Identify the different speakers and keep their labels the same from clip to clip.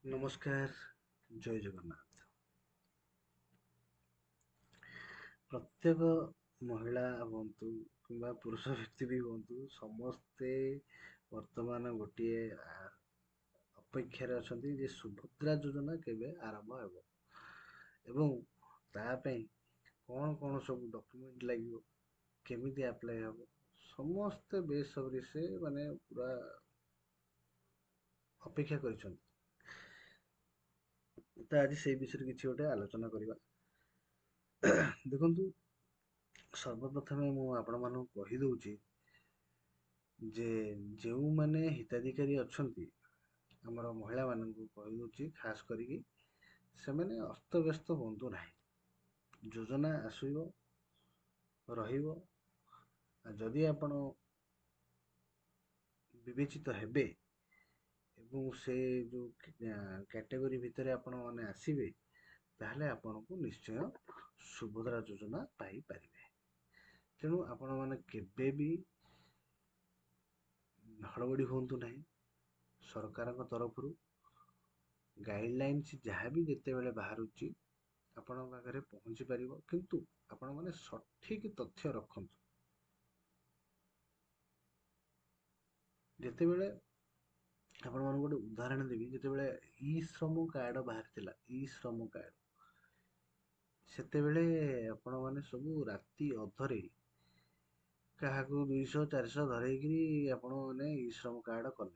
Speaker 1: ନମସ୍କାର, ଜୟ ଜଗନ୍ନାଥ। ପ୍ରତ୍ୟେକ ମହିଳା ହୁଅନ୍ତୁ କିମ୍ବା ପୁରୁଷ ବ୍ୟକ୍ତି ବି ହୁଅନ୍ତୁ, ସମସ୍ତେ ବର୍ତ୍ତମାନ ଗୋଟିଏ ଅପେକ୍ଷାରେ ଅଛନ୍ତି ଯେ ସୁଭଦ୍ରା ଯୋଜନା କେବେ ଆରମ୍ଭ ହେବ ଏବଂ ତା ପାଇଁ କ'ଣ କ'ଣ ସବୁ ଡକ୍ୟୁମେଣ୍ଟ ଲାଗିବ, କେମିତି ଆପ୍ଲାଏ ହେବ। ସମସ୍ତେ ବେସବ୍ରି ସେ ମାନେ ପୁରା ଅପେକ୍ଷା କରିଛନ୍ତି। ତ ଆଜି ସେଇ ବିଷୟରେ କିଛି ଗୋଟେ ଆଲୋଚନା କରିବା। ଦେଖନ୍ତୁ, ସର୍ବପ୍ରଥମେ ମୁଁ ଆପଣମାନଙ୍କୁ କହିଦେଉଛି ଯେ ଯେଉଁମାନେ ହିତାଧିକାରୀ ଅଛନ୍ତି, ଆମର ମହିଳାମାନଙ୍କୁ କହିଦେଉଛି ଖାସ କରିକି, ସେମାନେ ଅସ୍ତବ୍ୟସ୍ତ ହୁଅନ୍ତୁ ନାହିଁ। ଯୋଜନା ଆସିବ, ରହିବ। ଆଉ ଯଦି ଆପଣ ବିବେଚିତ ହେବେ ଏବଂ ସେ ଯେଉଁ କ୍ୟାଟେଗୋରୀ ଭିତରେ ଆପଣମାନେ ଆସିବେ, ତାହେଲେ ଆପଣଙ୍କୁ ନିଶ୍ଚୟ ସୁଭଦ୍ରା ଯୋଜନା ପାଇପାରିବେ। ତେଣୁ ଆପଣମାନେ କେବେ ବି ହଡ଼ବଡ଼ି ହୁଅନ୍ତୁ ନାହିଁ। ସରକାରଙ୍କ ତରଫରୁ ଗାଇଡ଼ଲାଇନ୍ସ ଯାହା ବି ଯେତେବେଳେ ବାହାରୁଛି, ଆପଣଙ୍କ ପାଖରେ ପହଞ୍ଚି ପାରିବ, କିନ୍ତୁ ଆପଣମାନେ ସଠିକ୍ ତଥ୍ୟ ରଖନ୍ତୁ। ଯେତେବେଳେ ଆପଣମାନଙ୍କୁ ଗୋଟେ ଉଦାହରଣ ଦେବି, ଯେତେବେଳେ ଇ ଶ୍ରମ କାର୍ଡ଼ ବାହାରିଥିଲା, ଇ ଶ୍ରମ କାର୍ଡ଼, ସେତେବେଳେ ଆପଣମାନେ ସବୁ ରାତି ଅଧରେ କାହାକୁ 200 400 ଧରେଇକିରି ଆପଣମାନେ ଇ ଶ୍ରମ କାର୍ଡ଼ କଲେ,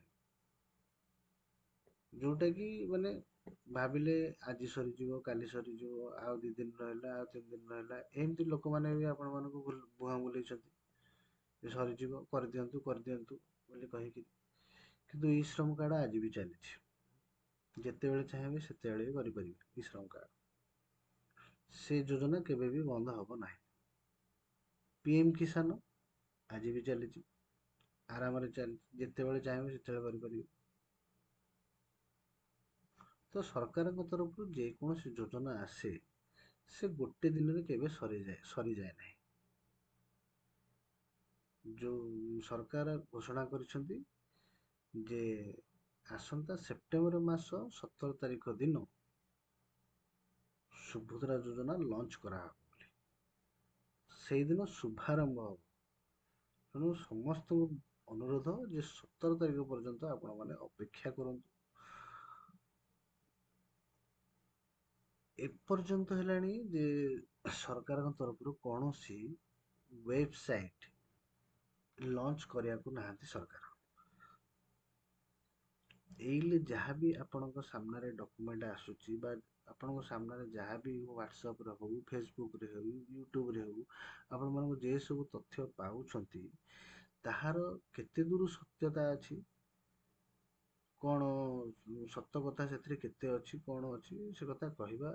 Speaker 1: ଯେଉଁଟାକି ମାନେ ଭାବିଲେ ଆଜି ସରିଯିବ, କାଲି ସରିଯିବ, ଆଉ 2 ଦିନ ରହିଲା, ଆଉ 3 ଦିନ ରହିଲା। ଏମିତି ଲୋକମାନେ ବି ଆପଣମାନଙ୍କୁ ଭୁଆଁ ବୁଲେଇଛନ୍ତି ଯେ ସରିଯିବ, କରିଦିଅନ୍ତୁ କରିଦିଅନ୍ତୁ ବୋଲି କହିକି। କିନ୍ତୁ ଇ ଶ୍ରମ କାର୍ଡ଼ ଆଜି ବି ଚାଲିଛି, ଯେତେବେଳେ ଚାହିଁବେ ସେତେବେଳେ ବି କରିପାରିବେ ଇ ଶ୍ରମ କାର୍ଡ଼। ସେ ଯୋଜନା କେବେ ବି ବନ୍ଦ ହେବ ନାହିଁ। ପି ଏମ୍ କିଷାନ ଆଜି ବି ଚାଲିଛି, ଆରାମରେ ଚାଲିଛି, ଯେତେବେଳେ ଚାହିଁବେ ସେତେବେଳେ କରିପାରିବେ। ତ ସରକାରଙ୍କ ତରଫରୁ ଯେକୌଣସି ଯୋଜନା ଆସେ, ସେ ଗୋଟେ ଦିନରେ କେବେ ସରିଯାଏ ନାହିଁ। ଯେଉଁ ସରକାର ଘୋଷଣା କରିଛନ୍ତି ଯେ ଆସନ୍ତା ସେପ୍ଟେମ୍ବର ମାସ 17 ତାରିଖ ଦିନ ସୁଭଦ୍ରା ଯୋଜନା ଲଞ୍ଚ କରାହେବ ବୋଲି, ସେଇଦିନ ଶୁଭାରମ୍ଭ ହେବ। ତେଣୁ ସମସ୍ତଙ୍କୁ ଅନୁରୋଧ ଯେ 17 ତାରିଖ ପର୍ଯ୍ୟନ୍ତ ଆପଣମାନେ ଅପେକ୍ଷା କରନ୍ତୁ। ଏପର୍ଯ୍ୟନ୍ତ ହେଲାଣି ଯେ ସରକାରଙ୍କ ତରଫରୁ କୌଣସି ୱେବସାଇଟ୍ ଲଞ୍ଚ କରିବାକୁ ନାହାନ୍ତି ସରକାର। ଏଇଲେ ଯାହା ବି ଆପଣଙ୍କ ସାମ୍ନାରେ ଡକୁମେଣ୍ଟ ଆସୁଛି ବା ଆପଣଙ୍କ ସାମ୍ନାରେ ଯାହା ବି ହ୍ୱାଟ୍ସଆପ୍ରେ ହେଉ, ଫେସବୁକ୍ରେ ହେଉ, ୟୁଟ୍ୟୁବ୍ରେ ହେଉ, ଆପଣମାନଙ୍କୁ ଯେ ସବୁ ତଥ୍ୟ ପାଉଛନ୍ତି, ତାହାର କେତେ ଦୂର ସତ୍ୟତା ଅଛି, କ'ଣ ସତ କଥା ସେଥିରେ କେତେ ଅଛି, କ'ଣ ଅଛି, ସେ କଥା କହିବା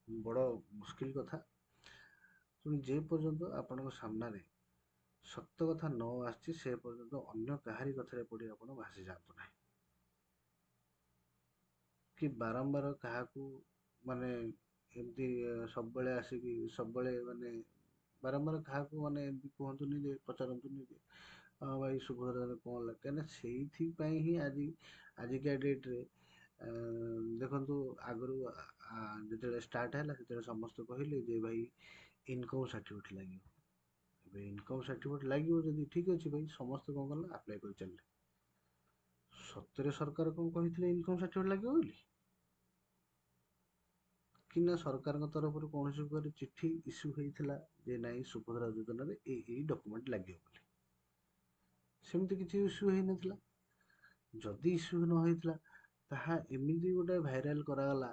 Speaker 1: ବଡ଼ ମୁସ୍କିଲ କଥା। ତେଣୁ ଯେ ପର୍ଯ୍ୟନ୍ତ ଆପଣଙ୍କ ସାମ୍ନାରେ ସତ କଥା ନ ଆସିଛି, ସେ ପର୍ଯ୍ୟନ୍ତ ଅନ୍ୟ କାହାରି କଥାରେ ପଡ଼ି ଆପଣ ଭାସି ଯାଆନ୍ତୁ ନାହିଁ କି ବାରମ୍ବାର କାହାକୁ ମାନେ ଏମିତି ସବୁବେଳେ ଆସିକି ସବୁବେଳେ ମାନେ ବାରମ୍ବାର କାହାକୁ ମାନେ ଏମିତି କୁହନ୍ତୁନି ଯେ ପଚାରନ୍ତୁନି ଯେ ହଁ ଭାଇ ସୁଭଦ୍ରାରେ କ'ଣ ହେଲା। କାହିଁକିନା ସେଇଥିପାଇଁ ହିଁ ଆଜିକା ଡେଟ୍ରେ ଦେଖନ୍ତୁ, ଆଗରୁ ଯେତେବେଳେ ଷ୍ଟାର୍ଟ ହେଲା ସେତେବେଳେ ସମସ୍ତେ କହିଲେ ଯେ ଭାଇ ଇନକମ୍ ସାର୍ଟିଫିକେଟ୍ ଲାଗିବ। ଏବେ ଇନକମ୍ ସାର୍ଟିଫିକେଟ୍ ଲାଗିବ ଯଦି ଠିକ୍ ଅଛି ଭାଇ, ସମସ୍ତେ କ'ଣ କଲେ, ଆପ୍ଲାଏ କରି ଚାଲିଲେ। ସତରେ ସରକାର କ'ଣ କହିଥିଲେ ଇନକମ୍ ସାର୍ଟିଫିକେଟ୍ ଲାଗିବ ବୋଲି କି ନା ସରକାରଙ୍କ ତରଫରୁ କୌଣସି ପ୍ରକାର ଚିଠି ଇସ୍ୟୁ ହେଇଥିଲା ଯେ ନାଇଁ ସୁଭଦ୍ରା ଯୋଜନାରେ ଏଇ ଏଇ ଡକୁମେଣ୍ଟ ଲାଗିବ ବୋଲି? ସେମିତି କିଛି ଇସ୍ୟୁ ହେଇନଥିଲା। ଯଦି ଇସ୍ୟୁ ନ ହେଇଥିଲା, ତାହା ଏମିତି ଗୋଟେ ଭାଇରାଲ କରାଗଲା,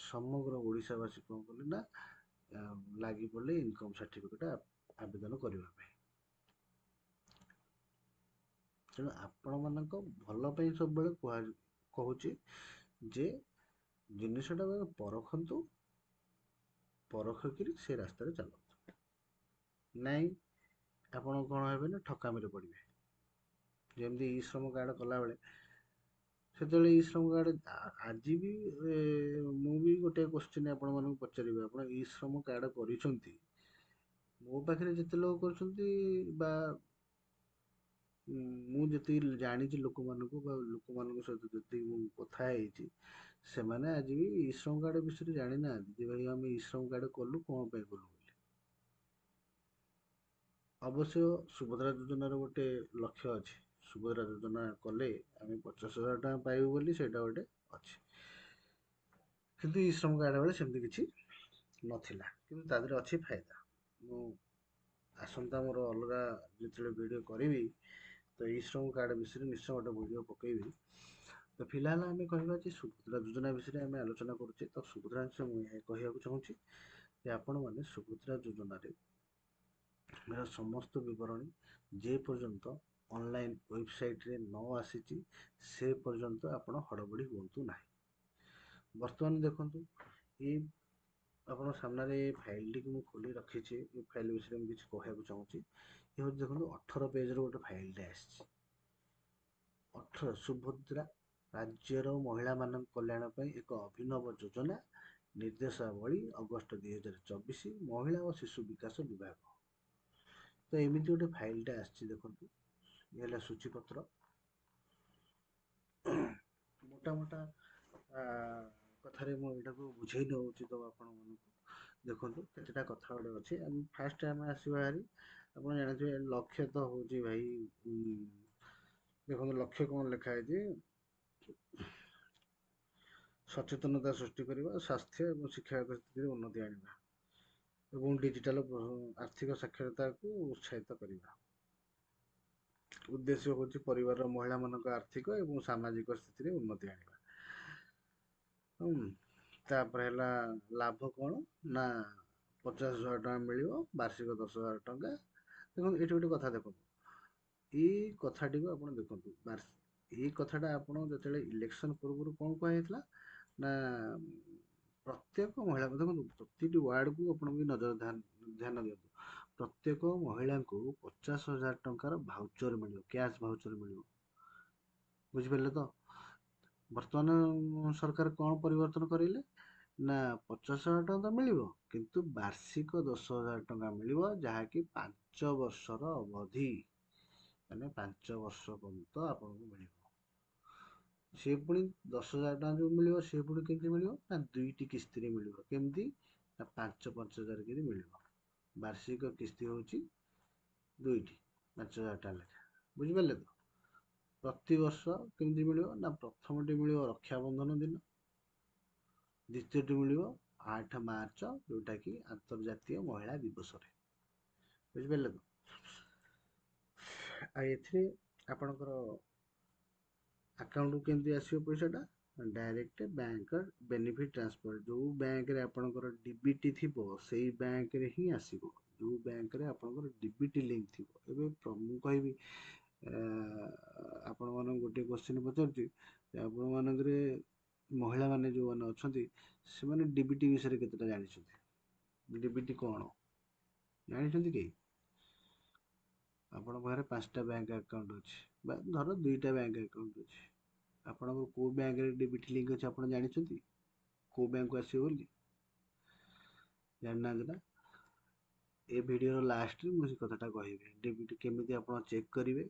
Speaker 1: ସମଗ୍ର ଓଡ଼ିଶାବାସୀ କ'ଣ କଲେ ନା ଲାଗି ପଡ଼ିଲେ ଇନକମ୍ ସାର୍ଟିଫିକେଟ୍ ଆବେଦନ କରିବା ପାଇଁ। ତେଣୁ ଆପଣମାନଙ୍କ ଭଲ ପାଇଁ ସବୁବେଳେ କହୁଛି ଯେ ଜିନିଷଟା ପରଖନ୍ତୁ, ପରଖିକିରି ସେ ରାସ୍ତାରେ ଚାଲନ୍ତୁ। ନାଇଁ ଆପଣ କ'ଣ ହେବେ ନା ଠକାମିରେ ପଡ଼ିବେ। ଯେମିତି ଇ ଶ୍ରମ କାର୍ଡ଼ କଲାବେଳେ ସେତେବେଳେ ଇ ଶ୍ରମ କାର୍ଡ଼, ଆଜି ବି ମୁଁ ବି ଗୋଟେ କୋଶ୍ଚିନ୍ ଆପଣମାନଙ୍କୁ ପଚାରିବି। ଆପଣ ଇ ଶ୍ରମ କାର୍ଡ଼ କରିଛନ୍ତି, ମୋ ପାଖରେ ଯେତେ ଲୋକ କରୁଛନ୍ତି ବା ମୁଁ ଯେତିକି ଜାଣିଛି ଲୋକମାନଙ୍କୁ ବା ଲୋକମାନଙ୍କ ସହିତ ଯେତିକି ମୁଁ କଥା ହେଇଛି, ସେମାନେ ଆଜି ବି ଇ ଶ୍ରମ କାର୍ଡ଼ ବିଷୟରେ ଜାଣିନାହାନ୍ତି ଯେ ଭାଇ ଆମେ ଇ ଶ୍ରମ କାର୍ଡ଼ କଲୁ କ'ଣ ପାଇଁ କଲୁ ବୋଲି। ଅବଶ୍ୟ ସୁଭଦ୍ରା ଯୋଜନାର ଗୋଟେ ଲକ୍ଷ୍ୟ ଅଛି, ସୁଭଦ୍ରା ଯୋଜନା କଲେ ଆମେ 50,000 ଟଙ୍କା ପାଇବୁ ବୋଲି ସେଇଟା ଗୋଟେ ଅଛି, କିନ୍ତୁ ଇ ଶ୍ରମ କାର୍ଡ଼ ବେଳେ ସେମିତି କିଛି ନଥିଲା, କିନ୍ତୁ ତା ଦେହରେ ଅଛି ଫାଇଦା। ମୁଁ ଆସନ୍ତା ମୋର ଅଲଗା ଯେତେବେଳେ ଭିଡ଼ିଓ କରିବି ତ ଇ ଶ୍ରମ କାର୍ଡ଼ ବିଷୟରେ ନିଶ୍ଚୟ ଗୋଟେ ଭିଡ଼ିଓ ପକାଇବି। ତ ଫିଲହାଲ ଆମେ କହିବା ଯେ ସୁଭଦ୍ରା ଯୋଜନା ବିଷୟରେ ଆମେ ଆଲୋଚନା କରୁଛେ। ତ ସୁଭଦ୍ରା ବିଷୟରେ ମୁଁ ଏହା କହିବାକୁ ଚାହୁଁଛି ଯେ ଆପଣମାନେ ସୁଭଦ୍ରା ଯୋଜନାରେ ଏହାର ସମସ୍ତ ବିବରଣୀ ଯେ ପର୍ଯ୍ୟନ୍ତ ଅନଲାଇନ୍ ୱେବସାଇଟ୍ରେ ନ ଆସିଛି ସେ ପର୍ଯ୍ୟନ୍ତ ଆପଣ ହଡ଼ବଡ଼ି ହୁଅନ୍ତୁ ନାହିଁ। ବର୍ତ୍ତମାନ ଦେଖନ୍ତୁ, ଏଇ ଆପଣଙ୍କ ସାମ୍ନାରେ ଏ ଫାଇଲ୍ଟିକୁ ମୁଁ ଖୋଲି ରଖିଛି, ଏ ଫାଇଲ୍ ବିଷୟରେ ମୁଁ କିଛି କହିବାକୁ ଚାହୁଁଛି। ଏ ହେଉଛି ଦେଖନ୍ତୁ 18 ପେଜ୍ର ଗୋଟେ ଫାଇଲ୍ଟେ ଆସିଛି। 18 ସୁଭଦ୍ରା ରାଜ୍ୟର ମହିଳାମାନଙ୍କ କଲ୍ୟାଣ ପାଇଁ ଏକ ଅଭିନବ ଯୋଜନା, ନିର୍ଦ୍ଦେଶାବଳୀ ଅଗଷ୍ଟ 2024, ମହିଳା ଓ ଶିଶୁ ବିକାଶ ବିଭାଗ। ତ ଏମିତି ଗୋଟେ ଫାଇଲ୍ଟା ଆସିଛି ଦେଖନ୍ତୁ, ଇଏ ହେଲା ସୂଚୀପତ୍ର। ମୋଟା ମୋଟା କଥାରେ ମୁଁ ଏଇଟାକୁ ବୁଝେଇ ନେଉଛି ତ ଆପଣମାନଙ୍କୁ। ଦେଖନ୍ତୁ କେତେଟା କଥା ଗୋଟେ ଅଛି। ଆମେ ଫାଷ୍ଟ ଆମେ ଆସିବା ହାରି, ଆପଣ ଜାଣିଥିବେ ଲକ୍ଷ୍ୟ ତ ହେଉଛି ଭାଇ, ଦେଖନ୍ତୁ ଲକ୍ଷ୍ୟ କ'ଣ ଲେଖା ହେଇଛି, ସଚେତନତା ସୃଷ୍ଟି କରିବା, ସ୍ୱାସ୍ଥ୍ୟ ଏବଂ ଶିକ୍ଷାଗତ ସ୍ଥିତିରେ ଉନ୍ନତି ଆଣିବା ଏବଂ ଡିଜିଟାଲ ଆର୍ଥିକ ସାକ୍ଷରତାକୁ ଉତ୍ସାହିତ କରିବା। ଉଦ୍ଦେଶ୍ୟ ହେଉଛି ପରିବାରର ମହିଳାମାନଙ୍କ ଆର୍ଥିକ ଏବଂ ସାମାଜିକ ସ୍ଥିତିରେ ଉନ୍ନତି ଆଣିବା। ତାପରେ ହେଲା ଲାଭ କ'ଣ ନା 50,000 ଟଙ୍କା ମିଳିବ, ବାର୍ଷିକ 10,000 ଟଙ୍କା। ଦେଖନ୍ତୁ ଏଠି ଗୋଟେ କଥା ଦେଖନ୍ତୁ, ଏଇ କଥାଟିକୁ ଆପଣ ଦେଖନ୍ତୁ, ଏଇ କଥାଟା ଆପଣ ଯେତେବେଳେ ଇଲେକ୍ସନ୍ ପୂର୍ବରୁ କ'ଣ କୁହାଯାଇଥିଲା ନା ପ୍ରତ୍ୟେକ ମହିଳା, ଦେଖନ୍ତୁ ପ୍ରତିଟି ୱାର୍ଡ଼କୁ ଆପଣ ବି ନଜର ଧ୍ୟାନ ଦିଅନ୍ତୁ, ପ୍ରତ୍ୟେକ ମହିଳାଙ୍କୁ 50,000 ଟଙ୍କାର ଭାଉଚର ମିଳିବ, କ୍ୟାସ୍ ଭାଉଚର ମିଳିବ। ବୁଝିପାରିଲେ ତ? ବର୍ତ୍ତମାନ ସରକାର କ'ଣ ପରିବର୍ତ୍ତନ କରିଲେ ନା 50,000 ଟଙ୍କା ତ ମିଳିବ, କିନ୍ତୁ ବାର୍ଷିକ 10,000 ଟଙ୍କା ମିଳିବ, ଯାହାକି 5 ବର୍ଷର ଅବଧି, ମାନେ 5 ବର୍ଷ ପର୍ଯ୍ୟନ୍ତ ଆପଣଙ୍କୁ ମିଳିବ। ସେ ପୁଣି 10,000 ଟଙ୍କା ଯେଉଁ ମିଳିବ ସେ ପୁଣି କେମିତି ମିଳିବ ନା 2ଟି କିସ୍ତିରେ ମିଳିବ। କେମିତି ନା 5 5,000 କରି ମିଳିବ। ବାର୍ଷିକ କିସ୍ତି ହେଉଛି 2ଟି 5,000 ଟଙ୍କା ଲେଖା। ବୁଝିପାରିଲେ ତ? ପ୍ରତିବର୍ଷ କେମିତି ମିଳିବ ନା ପ୍ରଥମଟି ମିଳିବ ରକ୍ଷାବନ୍ଧନ ଦିନ, ଦ୍ୱିତୀୟଟି ମିଳିବ 8 ମାର୍ଚ୍ଚ ଯେଉଁଟାକି ଆନ୍ତର୍ଜାତୀୟ ମହିଳା ଦିବସରେ। ବୁଝିପାରିଲେ ତ? ଆଉ ଏଥିରେ ଆପଣଙ୍କର ଆକାଉଣ୍ଟକୁ କେମିତି ଆସିବ ପଇସାଟା, ଡାଇରେକ୍ଟ ବ୍ୟାଙ୍କ ବେନିଫିଟ୍ ଟ୍ରାନ୍ସଫର, ଯେଉଁ ବ୍ୟାଙ୍କରେ ଆପଣଙ୍କର ଡିବିଟି ଥିବ ସେଇ ବ୍ୟାଙ୍କରେ ହିଁ ଆସିବ, ଯେଉଁ ବ୍ୟାଙ୍କରେ ଆପଣଙ୍କର ଡିବିଟି ଲିଙ୍କ ଥିବ। ଏବେ ମୁଁ କହିବି ଆପଣମାନଙ୍କୁ ଗୋଟିଏ କ୍ୱେଶ୍ଚିନ୍ ପଚାରୁଛି, ଆପଣମାନଙ୍କରେ ମହିଳାମାନେ ଯେଉଁମାନେ ଅଛନ୍ତି ସେମାନେ ଡିବିଟି ବିଷୟରେ କେତେଟା ଜାଣିଛନ୍ତି? ଡିବିଟି କ'ଣ ଜାଣିଛନ୍ତି କେହି? ଆପଣଙ୍କ ପାଖରେ 5ଟା ବ୍ୟାଙ୍କ ଆକାଉଣ୍ଟ ଅଛି, ବା ଧର 2ଟା ବ୍ୟାଙ୍କ ଆକାଉଣ୍ଟ ଅଛି, ଆପଣଙ୍କର କେଉଁ ବ୍ୟାଙ୍କରେ ଡିବିଟି ଲିଙ୍କ ଅଛି ଆପଣ ଜାଣିଛନ୍ତି? କେଉଁ ବ୍ୟାଙ୍କକୁ ଆସିବ ବୋଲି ଜାଣିନାହାନ୍ତି ନା? ଏ ଭିଡ଼ିଓର ଲାଷ୍ଟରେ ମୁଁ ସେ କଥାଟା କହିବି, ଡିବିଟି କେମିତି ଆପଣ ଚେକ୍ କରିବେ।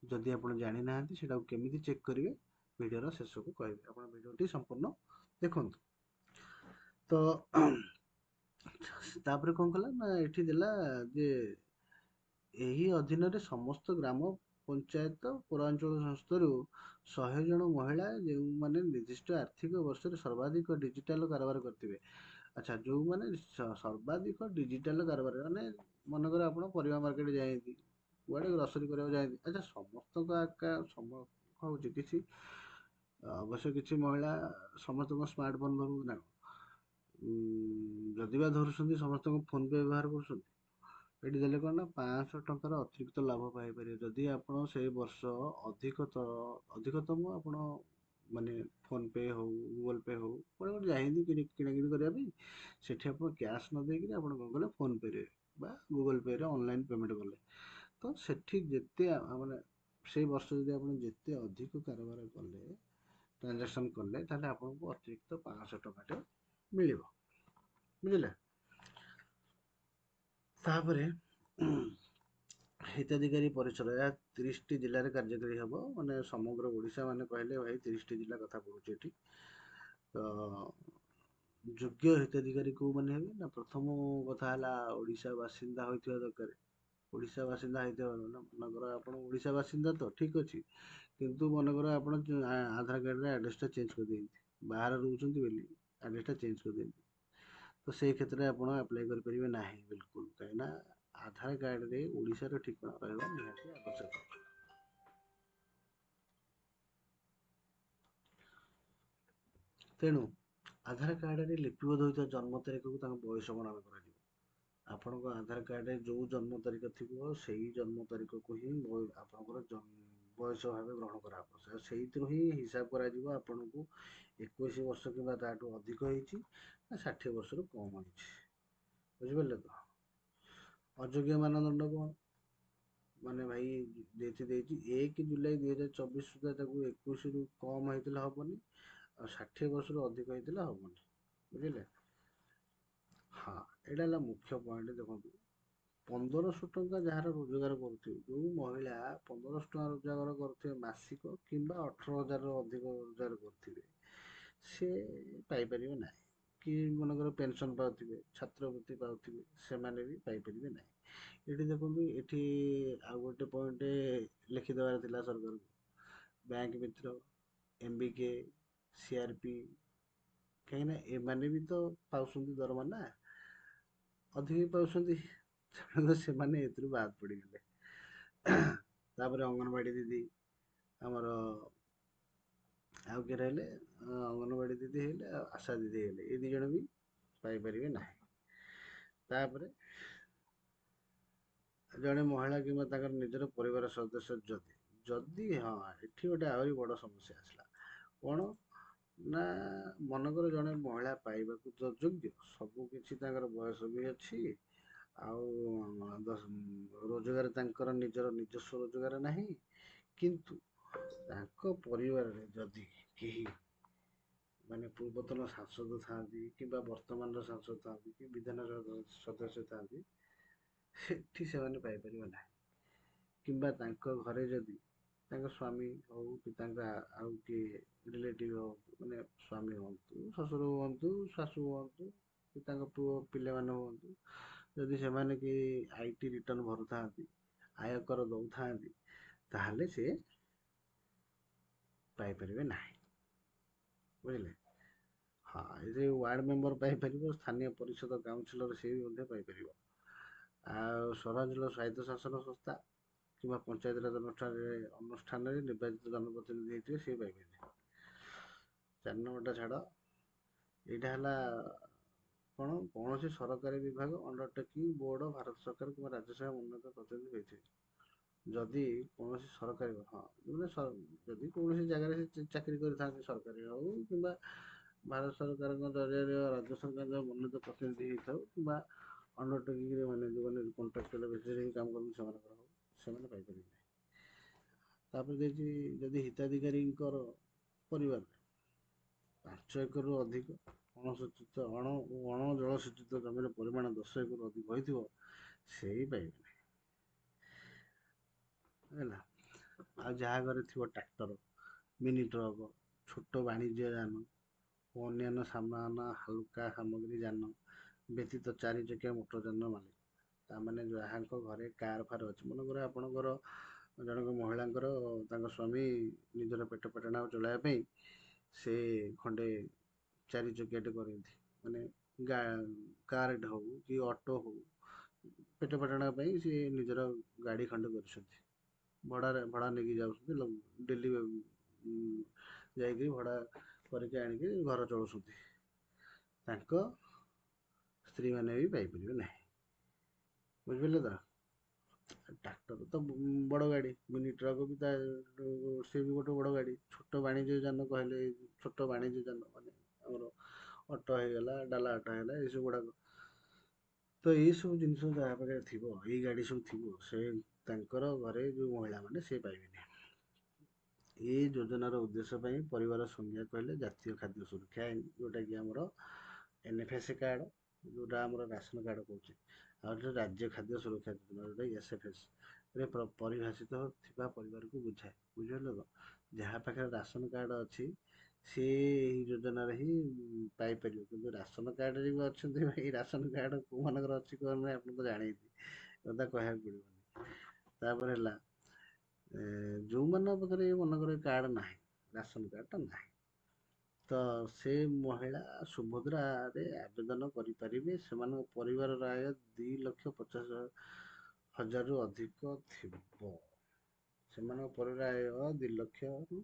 Speaker 1: ଯଦି ଆପଣ ଜାଣିନାହାନ୍ତି ସେଇଟାକୁ କେମିତି ଚେକ୍ କରିବେ ଭିଡ଼ିଓର ଶେଷକୁ କହିବି, ଆପଣ ଭିଡ଼ିଓଟି ସମ୍ପୂର୍ଣ୍ଣ ଦେଖନ୍ତୁ। ତ ତାପରେ କ'ଣ କଲା ନା ଏଠି ଦେଲା ଯେ ଏହି ଅଧୀନରେ ସମସ୍ତ ଗ୍ରାମ ପଞ୍ଚାୟତ ପୌରାଞ୍ଚଳ ସଂସ୍ଥାରୁ 100 ଜଣ ମହିଳା ଯେଉଁମାନେ ନିର୍ଦ୍ଦିଷ୍ଟ ଆର୍ଥିକ ବର୍ଷରେ ସର୍ବାଧିକ ଡିଜିଟାଲ କାରବାର କରିଥିବେ। ଆଚ୍ଛା, ଯେଉଁମାନେ ସର୍ବାଧିକ ଡିଜିଟାଲ କାରବାର, ମାନେ ମନେକର ଆପଣ ପରିବା ମାର୍କେଟ ଯାଆନ୍ତି, କୁଆଡ଼େ ଗ୍ରସରୀ କରିବାକୁ ଯାଆନ୍ତି। ଆଚ୍ଛା, ସମସ୍ତଙ୍କ ଆକା ହେଉଛି କିଛି ଅବଶ୍ୟ କିଛି ମହିଳା ସମସ୍ତଙ୍କ ସ୍ମାର୍ଟଫୋନ୍ ଧରୁଛନ୍ତି ନା କଣ? ଯଦି ବା ଧରୁଛନ୍ତି ସମସ୍ତଙ୍କ ଫୋନ୍ପେ ବ୍ୟବହାର କରୁଛନ୍ତି। ଏଠି ଦେଲେ କ'ଣ ନା 500 ଟଙ୍କାର ଅତିରିକ୍ତ ଲାଭ ପାଇପାରିବେ ଯଦି ଆପଣ ସେଇ ବର୍ଷ ଅଧିକତମ ଆପଣ ମାନେ ଫୋନ୍ପେ ହଉ ଗୁଗଲ୍ ପେ ହଉ କୁଆଡ଼େ ଗୋଟେ ଯାଇନ୍ତି କିଣାକିଣି କରିବା ପାଇଁ, ସେଠି ଆପଣ କ୍ୟାସ୍ ନ ଦେଇକିରି ଆପଣ କ'ଣ କଲେ ଫୋନ୍ପେରେ ବା ଗୁଗଲ୍ ପେରେ ଅନଲାଇନ୍ ପେମେଣ୍ଟ କଲେ, ତ ସେଠି ଯେତେ ମାନେ ସେଇ ବର୍ଷ ଯଦି ଆପଣ ଯେତେ ଅଧିକ କାରବାର କଲେ, ଟ୍ରାଞ୍ଜାକ୍ସନ୍ କଲେ, ତାହେଲେ ଆପଣଙ୍କୁ ଅତିରିକ୍ତ 500 ଟଙ୍କାଟେ ମିଳିବ। ବୁଝିଲେ? ତାପରେ ହିତାଧିକାରୀ ପରିସର, ଏହା 30ଟି ଜିଲ୍ଲାରେ କାର୍ଯ୍ୟକାରୀ ହେବ। ମାନେ ସମଗ୍ର ଓଡ଼ିଶା ମାନେ କହିଲେ ଭାଇ 30ଟି ଜିଲ୍ଲା କଥା ପଡ଼ୁଛି ଏଠି। ତ ଯୋଗ୍ୟ ହିତାଧିକାରୀ କେଉଁମାନେ ହେବେ ନା, ପ୍ରଥମ କଥା ହେଲା ଓଡ଼ିଶା ବାସିନ୍ଦା ହୋଇଥିବା ଦରକାର। ଓଡ଼ିଶା ବାସିନ୍ଦା ହେଇଥିବା, ମନେକର ଆପଣ ଓଡ଼ିଶା ବାସିନ୍ଦା ତ ଠିକ୍ ଅଛି, କିନ୍ତୁ ମନେକର ଆପଣ ଆଧାର କାର୍ଡ଼ରେ ଆଡ୍ରେସଟା ଚେଞ୍ଜ କରିଦିଅନ୍ତି, ବାହାରେ ରହୁଛନ୍ତି ବୋଲି ଆଡ୍ରେସଟା ଚେଞ୍ଜ କରିଦିଅନ୍ତି, ତ ସେଇ କ୍ଷେତ୍ରରେ ଆପଣ ଆପ୍ଲାଏ କରିପାରିବେ ନାହିଁ ବିଲକୁଲ, କାହିଁକିନା ଆଧାର କାର୍ଡ଼ରେ ଓଡ଼ିଶାର ଠିକଣା ରହିବା ନିହାତି ଆବଶ୍ୟକ। ତେଣୁ ଆଧାର କାର୍ଡ଼ରେ ଲିପିବଦ୍ଧ ହୋଇଥିବା ଜନ୍ମ ତାରିଖକୁ ତାଙ୍କ ବୟସ ଗଣନା କରାଯିବ। ଆପଣଙ୍କ ଆଧାର କାର୍ଡ଼ରେ ଯେଉଁ ଜନ୍ମ ତାରିଖ ଥିବ, ସେଇ ଜନ୍ମ ତାରିଖକୁ ହିଁ ଆପଣଙ୍କର ବୟସ ଭାବେ ଗ୍ରହଣ କରାହେବ। ସେଇଥିରୁ ହିଁ ହିସାବ କରାଯିବ ଆପଣଙ୍କୁ 21 ବର୍ଷ କିମ୍ବା ତାଠୁ ଅଧିକ ହେଇଛି ନା 60 ବର୍ଷରୁ କମ୍ ହେଇଛି। ବୁଝିପାରିଲେ ତ? ଅଯୋଗ୍ୟ ମାନଦଣ୍ଡ କ'ଣ? ମାନେ ଭାଇ ଦେଇଛି 1 ଜୁଲାଇ 2024 ସୁଦ୍ଧା ତାକୁ 21ରୁ କମ୍ ହେଇଥିଲେ ହେବନି, ଆଉ 60 ବର୍ଷରୁ ଅଧିକ ହେଇଥିଲେ ହେବନି। ବୁଝିଲେ? ହଁ, ଏଇଟା ହେଲା ମୁଖ୍ୟ ପଏଣ୍ଟ। ଦେଖନ୍ତୁ, 1500 ଟଙ୍କା ଯାହାର ରୋଜଗାର କରୁଥିବେ, ଯେଉଁ ମହିଳା 1500 ଟଙ୍କା ରୋଜଗାର କରୁଥିବେ ମାସିକ କିମ୍ବା 18,000ରୁ ଅଧିକ ରୋଜଗାର କରୁଥିବେ, ସେ ପାଇପାରିବେ ନାହିଁ। କି ମନେକର ପେନସନ୍ ପାଉଥିବେ, ଛାତ୍ରବୃତ୍ତି ପାଉଥିବେ, ସେମାନେ ବି ପାଇପାରିବେ ନାହିଁ। ଏଠି ଦେଖନ୍ତୁ, ଏଠି ଆଉ ଗୋଟେ ପଏଣ୍ଟ ଲେଖିଦେବାର ଥିଲା ସରକାରକୁ, ବ୍ୟାଙ୍କ ମିତ୍ର, MBK, CRP, କାହିଁକିନା ଏମାନେ ବି ତ ପାଉଛନ୍ତି ଦରମା ନା, ଅଧିକ ବି ପାଉଛନ୍ତି, ତେଣୁ ସେମାନେ ଏଥିରୁ ବାଦ ପଡ଼ିଗଲେ। ତାପରେ ଅଙ୍ଗନବାଡ଼ି ଦିଦି, ଆମର ଆଉ କିଏ ରହିଲେ? ଅଙ୍ଗନବାଡ଼ି ଦିଦି ହେଲେ ଆଉ ଆଶା ଦିଦି ହେଲେ, ଏ 2 ଜଣ ବି ପାଇପାରିବେ ନାହିଁ। ତାପରେ ଜଣେ ମହିଳା କିମ୍ବା ତାଙ୍କର ନିଜର ପରିବାର ସଦସ୍ୟ ଯଦି, ହଁ, ଏଠି ଗୋଟେ ଆହୁରି ବଡ଼ ସମସ୍ୟା ଆସିଲା। କ'ଣ ନା, ମନେକର ଜଣେ ମହିଳା ପାଇବାକୁ ତ ଯୋଗ୍ୟ, ସବୁ କିଛି ତାଙ୍କର ବୟସ ବି ଅଛି, ଆଉ ରୋଜଗାର ତାଙ୍କର ନିଜର ନିଜସ୍ୱ ରୋଜଗାର ନାହିଁ, କିନ୍ତୁ ତାଙ୍କ ପରିବାରରେ ଯଦି କେହି ମାନେ ପୂର୍ବତନ ସାଂସଦ ଥାଆନ୍ତି କିମ୍ବା ବର୍ତ୍ତମାନର ସାଂସଦ ଥାଆନ୍ତି କି ବିଧାନସଭା ସଦସ୍ୟ ଥାଆନ୍ତି, ସେଠି ସେମାନେ ପାଇପାରିବେ ନାହିଁ। କିମ୍ବା ତାଙ୍କ ଘରେ ଯଦି ତାଙ୍କ ସ୍ୱାମୀ ହଉ କି ତାଙ୍କ ଆଉ କିଏ ରିଲେଟିଭ୍ ହଉ, ମାନେ ସ୍ୱାମୀ ହୁଅନ୍ତୁ, ଶ୍ୱଶୁର ହୁଅନ୍ତୁ, ଶାଶୁ ହୁଅନ୍ତୁ, କି ତାଙ୍କ ପୁଅ ପିଲାମାନେ ହୁଅନ୍ତୁ, ଯଦି ସେମାନେ କି IT return ଭରୁଥାନ୍ତି, ଆୟକର ଦେଉଥାନ୍ତି, ତାହେଲେ ସେ ପାଇପାରିବେ ନାହିଁ। ବୁଝିଲେ? ହଁ, ଏ ଯେ ୱାର୍ଡ଼ ମେମ୍ବର ପାଇପାରିବ, ସ୍ଥାନୀୟ ପରିଷଦ କାଉନସିଲର ସେ ବି ମଧ୍ୟ ପାଇପାରିବ, ଆଉ ସହରାଞ୍ଚଳ ସ୍ୱାୟତ୍ତ ଶାସନ ସଂସ୍ଥା କିମ୍ବା ପଞ୍ଚାୟତରାଜ ଅନୁଷ୍ଠାନରେ ନିର୍ବାଚିତ ଜନପ୍ରତିନିଧି ହେଇଥିବେ, ସେ ପାଇପାରିବେ। 4 ନମ୍ବରଟା ଛାଡ଼। ଏଇଟା ହେଲା କ'ଣ? କୌଣସି ସରକାରୀ ବିଭାଗ, ଅଣ୍ଡରଟେକିଂ, ବୋର୍ଡ଼, ଭାରତ ସରକାର କିମ୍ବା ରାଜ୍ୟସଭା ମନୋନୀତ ପ୍ରତିନିଧି ହୋଇଥିବେ। ଯଦି କୌଣସି ସରକାରୀ, ହଁ, ମାନେ ଯଦି କୌଣସି ଜାଗାରେ ସେ ଚାକିରି କରିଥାନ୍ତି, ସରକାରୀ ହଉ କିମ୍ବା ଭାରତ ସରକାରଙ୍କ ଜରିଆରେ ରାଜ୍ୟ ସରକାରଙ୍କ ମନୋନୀତ ପ୍ରତିନିଧି ହେଇଥାଉ କିମ୍ବା ଅଣ୍ଡରଟେକିଂରେ, ମାନେ ଯେଉଁମାନେ କଣ୍ଟ୍ରାକ୍ଚୁଆଲ ବେସିସ୍ରେ ହିଁ କାମ କରନ୍ତି ସେମାନଙ୍କର ହଉ, ସେମାନେ ପାଇପାରିବେ ନାହିଁ। ତାପରେ ଦେଇଛି, ଯଦି ହିତାଧିକାରୀଙ୍କର ପରିବାରରେ 5 ଏକରରୁ ଅଧିକ ଅଣସୂଚିତ ଅଣ ଅଣ ଜଳସେଚିତ ଜମିର ପରିମାଣ 10 ଏକରରୁ ଅଧିକ ହୋଇଥିବ, ସେଇ ପାଇବେ ନାହିଁ। ହେଲା? ଆଉ ଯାହା ଘରେ ଥିବ ଟ୍ରାକ୍ଟର, ମିନି ଟ୍ରକ୍, ଛୋଟ ବାଣିଜ୍ୟ ଯାନ ଓ ଅନ୍ୟାନ୍ୟ ସାମାନ ହାଲୁକା ସାମଗ୍ରୀ ଯାନ ବ୍ୟତୀତ 4 ଚକିଆ ମୋଟର ଯାନ ମାଲିକ, ତାମାନେ ଯାହାଙ୍କ ଘରେ କାର୍ ଫାର୍ ଅଛି। ମନେକର ଆପଣଙ୍କର ଜଣକ ମହିଳାଙ୍କର ତାଙ୍କ ସ୍ୱାମୀ ନିଜର ପେଟ ପେଟଣା ଚଳାଇବା ପାଇଁ ସେ ଖଣ୍ଡେ 4 ଚକିଆଟେ କରନ୍ତି, ମାନେ କାର୍ଟେ ହଉ କି ଅଟୋ ହଉ, ପେଟ ପେଟଣା ପାଇଁ ସେ ନିଜର ଗାଡ଼ି ଖଣ୍ଡେ କରିଛନ୍ତି, ଭଡ଼ାରେ ଭଡ଼ା ନେଇକି ଯାଉଛନ୍ତି, ଡେଲି ଯାଇକି ଭଡ଼ା କରିକି ଆଣିକି ଘର ଚଳାଉଛନ୍ତି, ତାଙ୍କ ସ୍ତ୍ରୀମାନେ ବି ପାଇପାରିବେ ନାହିଁ। ବୁଝିପାରିଲେ ତ? ଟ୍ରାକ୍ଟର ତ ବଡ଼ ଗାଡ଼ି, ମିନି ଟ୍ରକ୍ ବି ତା ସେ ବି ଗୋଟେ ବଡ଼ ଗାଡ଼ି। ଛୋଟ ବାଣିଜ୍ୟ ଯାନ କହିଲେ, ଛୋଟ ବାଣିଜ୍ୟ ଯାନ ମାନେ ଆମର ଅଟୋ ହେଇଗଲା, ଡାଲା ଅଟୋ ହେଇଗଲା, ଏସବୁ ଗୁଡ଼ାକ ତ ଏଇସବୁ ଜିନିଷ ଯାହା ପାଖରେ ଥିବ, ଏଇ ଗାଡ଼ି ସବୁ ଥିବ, ସେ ତାଙ୍କର ଘରେ ଯେଉଁ ମହିଳାମାନେ ସେ ପାଇବେନି। ଏଇ ଯୋଜନାର ଉଦ୍ଦେଶ୍ୟ ପାଇଁ ପରିବାର ସଂଜ୍ଞା କହିଲେ ଜାତୀୟ ଖାଦ୍ୟ ସୁରକ୍ଷା ଆଇନ, ଯେଉଁଟାକି ଆମର NFS card, ଯେଉଁଟା ଆମର ରାସନ କାର୍ଡ଼ କହୁଛେ, ଆଉ ଗୋଟେ ରାଜ୍ୟ ଖାଦ୍ୟ ସୁରକ୍ଷା ଯୋଜନା, ଯେଉଁଟା SFS, ରେ ପରିଭାଷିତ ଥିବା ପରିବାରକୁ ବୁଝାଏ। ବୁଝିପାରିଲ ତ? ଯାହା ପାଖରେ ରାସନ କାର୍ଡ଼ ଅଛି ସିଏ ଏହି ଯୋଜନାରେ ହିଁ ପାଇପାରିବ। କିନ୍ତୁ ରାସନ କାର୍ଡ଼ରେ ବି ଅଛନ୍ତି ଭାଇ, ରାସନ କାର୍ଡ଼ କେଉଁମାନଙ୍କର ଅଛି କ'ଣ ନାହିଁ ଆପଣ ତ ଜାଣିନ୍ତି, କଥା କହିବାକୁ ପଡ଼ିବନି। ତାପରେ ହେଲା ଯେଉଁମାନଙ୍କ ପାଖରେ ମନେକର କାର୍ଡ଼ ନାହିଁ, ରାସନ କାର୍ଡ଼ଟା ନାହିଁ, ତ ସେ ମହିଳା ସୁଭଦ୍ରାରେ ଆବେଦନ କରିପାରିବେ। ସେମାନଙ୍କ ପରିବାରର ଆୟ 2,50,000ରୁ ଅଧିକ ଥିବ। ସେମାନଙ୍କ ପରିବାର ଆୟ 2 ଲକ୍ଷରୁ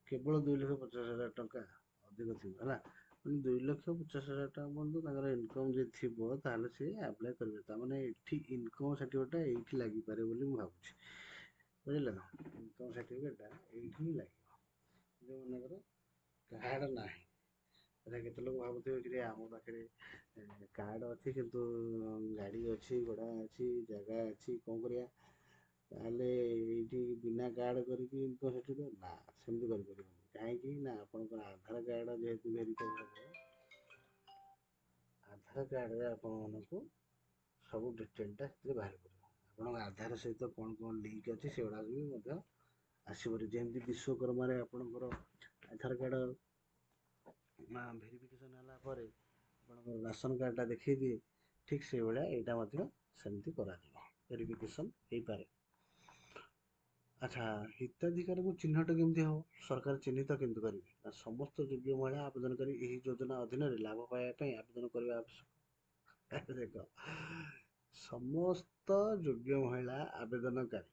Speaker 1: କେବଳ 2,50,000 ଟଙ୍କା ଅଧିକ ଥିବ। ହେଲା, ମାନେ 2,50,000 ଟଙ୍କା ପର୍ଯ୍ୟନ୍ତ ତାଙ୍କର ଇନକମ୍ ଯଦି ଥିବ ତାହେଲେ ସିଏ ଆପ୍ଲାଏ କରିବେ। ତାମାନେ ଏଠି ଇନକମ୍ ସାର୍ଟିଫିକେଟ୍ଟା ଏଇଠି ଲାଗିପାରେ ବୋଲି ମୁଁ ଭାବୁଛି। ବୁଝିଲେ ତ? ଇନକମ୍ ସାର୍ଟିଫିକେଟ୍ଟା ଏଇଠି ହିଁ ଲାଗିବ ଯେଉଁମାନଙ୍କର କାର୍ଡ଼ ନାହିଁ। ଏଟା କେତେ ଲୋକ ଭାବୁଥିବେ କି ଆମ ପାଖରେ କାର୍ଡ଼ ଅଛି କିନ୍ତୁ ଗାଡ଼ି ଅଛି, ଘୋଡ଼ା ଅଛି, ଜାଗା ଅଛି, କ'ଣ କରିବା? ତାହେଲେ ଏଇଠି ବିନା କାର୍ଡ଼ କରିକି ଇନକମ୍ ସାର୍ଟିଫିକେଟ୍ ନା, ସେମିତି କରିପାରିବନି। କାହିଁକି ନା ଆପଣଙ୍କର ଆଧାର କାର୍ଡ଼ ଯେହେତୁ ଭେରିଫାଇ ହେବ, ଆଧାର କାର୍ଡ଼ରେ ଆପଣମାନଙ୍କୁ ସବୁ ଡିଟେଲଟା ସେଥିରେ ବାହାରି ପଡ଼ିବ। ଆପଣଙ୍କ ଆଧାର ସହିତ କ'ଣ କ'ଣ ଲିଙ୍କ ଅଛି ସେଗୁଡ଼ାକ ବି ମଧ୍ୟ ଆସିବ। ଯେମିତି ବିଶ୍ୱକର୍ମାରେ ଆପଣଙ୍କର ଆଧାର କାର୍ଡ଼ ଭେରିଫିକେସନ୍ ହେଲା ପରେ ଆପଣଙ୍କର ରାସନ କାର୍ଡ଼ଟା ଦେଖେଇ ଦିଏ, ଠିକ୍ ସେଇଭଳିଆ ଏଇଟା ମଧ୍ୟ ସେମିତି କରାଯିବ, ଭେରିଫିକେସନ୍ ହେଇପାରେ। ଆଚ୍ଛା, ହିତାଧିକାରୀକୁ ଚିହ୍ନଟ କେମିତି ହେବ? ସରକାର ଚିହ୍ନିତ କେମିତି କରିବେ? ନା, ସମସ୍ତ ଯୋଗ୍ୟ ମହିଳା ଆବେଦନ କରି ଏହି ଯୋଜନା ଅଧୀନରେ ଲାଭ ପାଇବା ପାଇଁ ଆବେଦନ କରିବା ଆବଶ୍ୟକ। ଦେଖ, ସମସ୍ତ ଯୋଗ୍ୟ ମହିଳା ଆବେଦନକାରୀ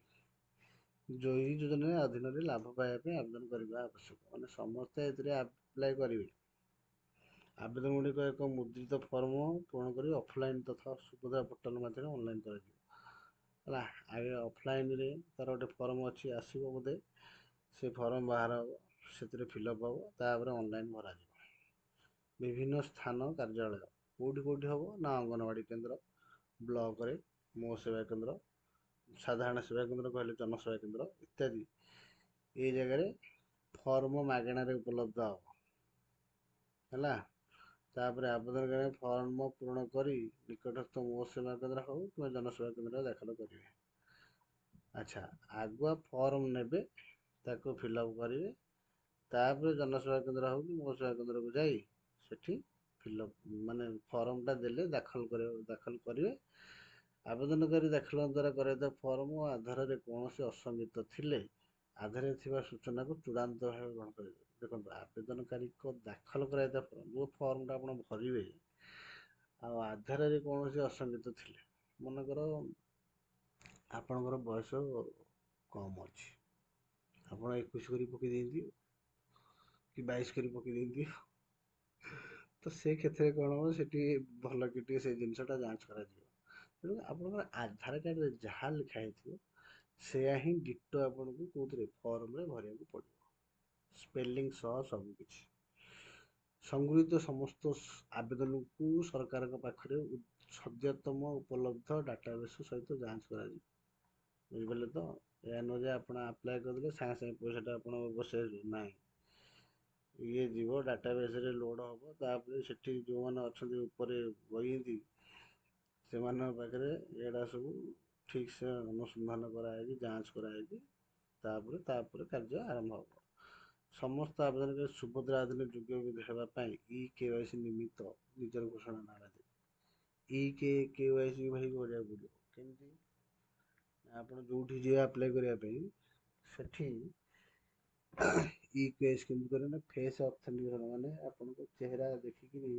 Speaker 1: ଏହି ଯୋଜନାରେ ଅଧୀନରେ ଲାଭ ପାଇବା ପାଇଁ ଆବେଦନ କରିବା ଆବଶ୍ୟକ। ମାନେ ସମସ୍ତେ ଏଥିରେ ଆପ୍ଲାଏ କରିବେ। ଆବେଦନ ଗୁଡ଼ିକ ଏକ ମୁଦ୍ରିତ ଫର୍ମ ପୂରଣ କରି ଅଫଲାଇନ୍ ତଥା ସୁଭଦ୍ରା ପୋର୍ଟାଲ ମାଧ୍ୟମରେ ଅନଲାଇନ୍ କରାଯିବ। ହେଲା, ଆଗେ ଅଫଲାଇନ୍ରେ ତା'ର ଗୋଟେ ଫର୍ମ ଅଛି, ଆସିବ ବୋଧେ, ସେ ଫର୍ମ ବାହାର ହେବ, ସେଥିରେ ଫିଲ୍ଅପ୍ ହେବ, ତାପରେ ଅନଲାଇନ୍ ଭରାଯିବ। ବିଭିନ୍ନ ସ୍ଥାନ କାର୍ଯ୍ୟାଳୟ କେଉଁଠି କେଉଁଠି ହେବ ନା ଅଙ୍ଗନବାଡ଼ି କେନ୍ଦ୍ର, ବ୍ଲକରେ ମୋ ସେବା କେନ୍ଦ୍ର, ସାଧାରଣ ସେବା କେନ୍ଦ୍ର କହିଲେ ଜନସେବା କେନ୍ଦ୍ର ଇତ୍ୟାଦି। ଏଇ ଜାଗାରେ ଫର୍ମ ମାଗଣାରେ ଉପଲବ୍ଧ ହେବ। ହେଲା, ତାପରେ ଆବେଦନକାରୀ ଫର୍ମ ପୂରଣ କରି ନିକଟସ୍ଥ ମୋ ସେବା କେନ୍ଦ୍ର ହେଉ କିମ୍ବା ଜନସେବା କେନ୍ଦ୍ରରେ ଦାଖଲ କରିବେ। ଆଚ୍ଛା, ଆଗୁଆ ଫର୍ମ ନେବେ, ତାକୁ ଫିଲ୍ଅପ୍ କରିବେ, ତାପରେ ଜନସେବା କେନ୍ଦ୍ର ହେଉ କି ମୋ ସେବା କେନ୍ଦ୍ରକୁ ଯାଇ ସେଠି ଫିଲ୍ଅପ୍ ମାନେ ଫର୍ମଟା ଦେଲେ ଦାଖଲ କରିବେ, ଦାଖଲ କରିବେ। ଆବେଦନକାରୀ ଦାଖଲ ଦ୍ୱାରା କରାଯାଇଥିବା ଫର୍ମ ଓ ଆଧାରରେ କୌଣସି ଅସଙ୍ଗତ ଥିଲେ ଆଧାରରେ ଥିବା ସୂଚନାକୁ ଚୂଡ଼ାନ୍ତ ଭାବେ ଗ୍ରହଣ କରାଯିବ। ଦେଖନ୍ତୁ, ଆବେଦନକାରୀଙ୍କ ଦାଖଲ କରାଯାଇଥିବା ଫର୍ମ, ଯେଉଁ ଫର୍ମଟା ଆପଣ ଭରିବେ, ଆଉ ଆଧାରରେ କୌଣସି ଅସଙ୍ଗତ ଥିଲେ, ମନେକର ଆପଣଙ୍କର ବୟସ କମ୍ ଅଛି, ଆପଣ 21 କରି ପକାଇ ଦିଅନ୍ତି କି 22 କରି ପକାଇ ଦିଅନ୍ତି, ତ ସେ କ୍ଷେତ୍ରରେ କ'ଣ ହେବ? ସେଠି ଭଲ କି ଟିକେ ସେଇ ଜିନିଷଟା ଯାଞ୍ଚ କରାଯିବ। ତେଣୁ ଆପଣଙ୍କର ଆଧାର କାର୍ଡ଼ରେ ଯାହା ଲେଖା ହେଇଥିବ ସେୟା ହିଁ ଡିଟୋ ଆପଣଙ୍କୁ କେଉଁଥିରେ ଫର୍ମରେ ଭରିବାକୁ ପଡ଼ିବ, ସ୍ପେଲିଂ ସହ ସବୁକିଛି। ସଂଗୃହୀତ ସମସ୍ତ ଆବେଦନକୁ ସରକାରଙ୍କ ପାଖରେ ସଦ୍ୟତମ ଉପଲବ୍ଧ ଡାଟାବେସ୍ ସହିତ ଯାଞ୍ଚ କରାଯିବ। ବୁଝିପାରିଲେ ତ? ଏହା ନୁହେଁ ଯେ ଆପଣ ଆପ୍ଲାଏ କରିଦେଲେ ସାଙ୍ଗେ ସାଙ୍ଗେ ପଇସାଟା ଆପଣଙ୍କ ବସେଇ, ନାହିଁ। ଇଏ ଯିବ ଡାଟାବେସ୍ରେ ଲୋଡ଼୍ ହେବ, ତାପରେ ସେଠି ଯେଉଁମାନେ ଅଛନ୍ତି ଉପରେ ବହିନ୍ତି ସେମାନଙ୍କ ପାଖରେ ଏଗୁଡ଼ା ସବୁ ଠିକ୍ ସେ ଅନୁସନ୍ଧାନ କରାହେଇକି ଯାଞ୍ଚ କରାହେଇକି ତାପରେ କାର୍ଯ୍ୟ ଆରମ୍ଭ ହେବ। ସମସ୍ତ ଆବେଦନକାରୀ ସୁଭଦ୍ରା ଅଧୀନରେ ଯୋଗ୍ୟ ହେବା ପାଇଁ ଇ କେ ୱାଇ ସି ନିମିତ୍ତ ନିଜର ଘୋଷଣା ନାମା ଦେବେ। ଇ କେ ୱାଇ ସି ଭାଇ କରିବାକୁ ପଡ଼ିବ। କେମିତି? ଆପଣ ଯେଉଁଠି ଯିବେ ଆପ୍ଲାଏ କରିବା ପାଇଁ ସେଠି ଇ କେ ୱାଇ ସି କେମିତି କରିବେ ନା ଫେସ୍ ଅଥେଣ୍ଟିକେସନ୍, ମାନେ ଆପଣଙ୍କ ଚେହେରା ଦେଖିକିରି,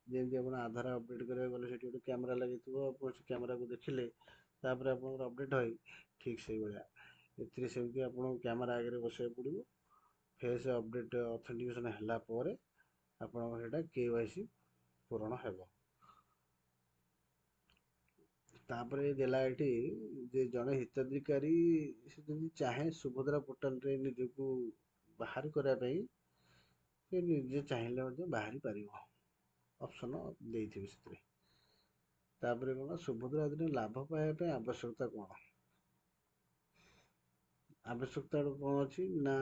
Speaker 1: ଯେମିତି ଆପଣ ଆଧାର ଅପଡ଼େଟ୍ କରିବାକୁ ଗଲେ ସେଠି ଗୋଟେ କ୍ୟାମେରା ଲାଗିଥିବ, ଆପଣ ସେ କ୍ୟାମେରାକୁ ଦେଖିଲେ ତାପରେ ଆପଣଙ୍କର ଅପଡ଼େଟ୍ ହୁଏ, ଠିକ୍ ସେଇଭଳିଆ ଏଥିରେ ସେମିତି ଆପଣଙ୍କୁ କ୍ୟାମେରା ଆଗରେ ବସିବାକୁ ପଡ଼ିବ। ଫେସ୍ ଅପଡ଼େଟ୍ ଅଥେଣ୍ଟିକେସନ୍ ହେଲା ପରେ ଆପଣଙ୍କର ସେଇଟା କେ ୱାଇ ସି ପୂରଣ ହେବ। ତାପରେ ଦେଲା ଏଠି ଯେ ଜଣେ ହିତାଧିକାରୀ ସେ ଯଦି ଚାହେଁ ସୁଭଦ୍ରା ପୋର୍ଟାଲରେ ନିଜକୁ ବାହାର କରିବା ପାଇଁ, ସେ ନିଜେ ଚାହିଁଲେ ମଧ୍ୟ ବାହାରି ପାରିବ, ଅପସନ୍ ଦେଇଥିବେ ସେଥିରେ। ତାପରେ କ'ଣ? ସୁଭଦ୍ରା ଯୋଜନା ଲାଭ ପାଇବା ପାଇଁ ଆବଶ୍ୟକତା କ'ଣ? ଆବଶ୍ୟକତା କ'ଣ ଅଛି ନା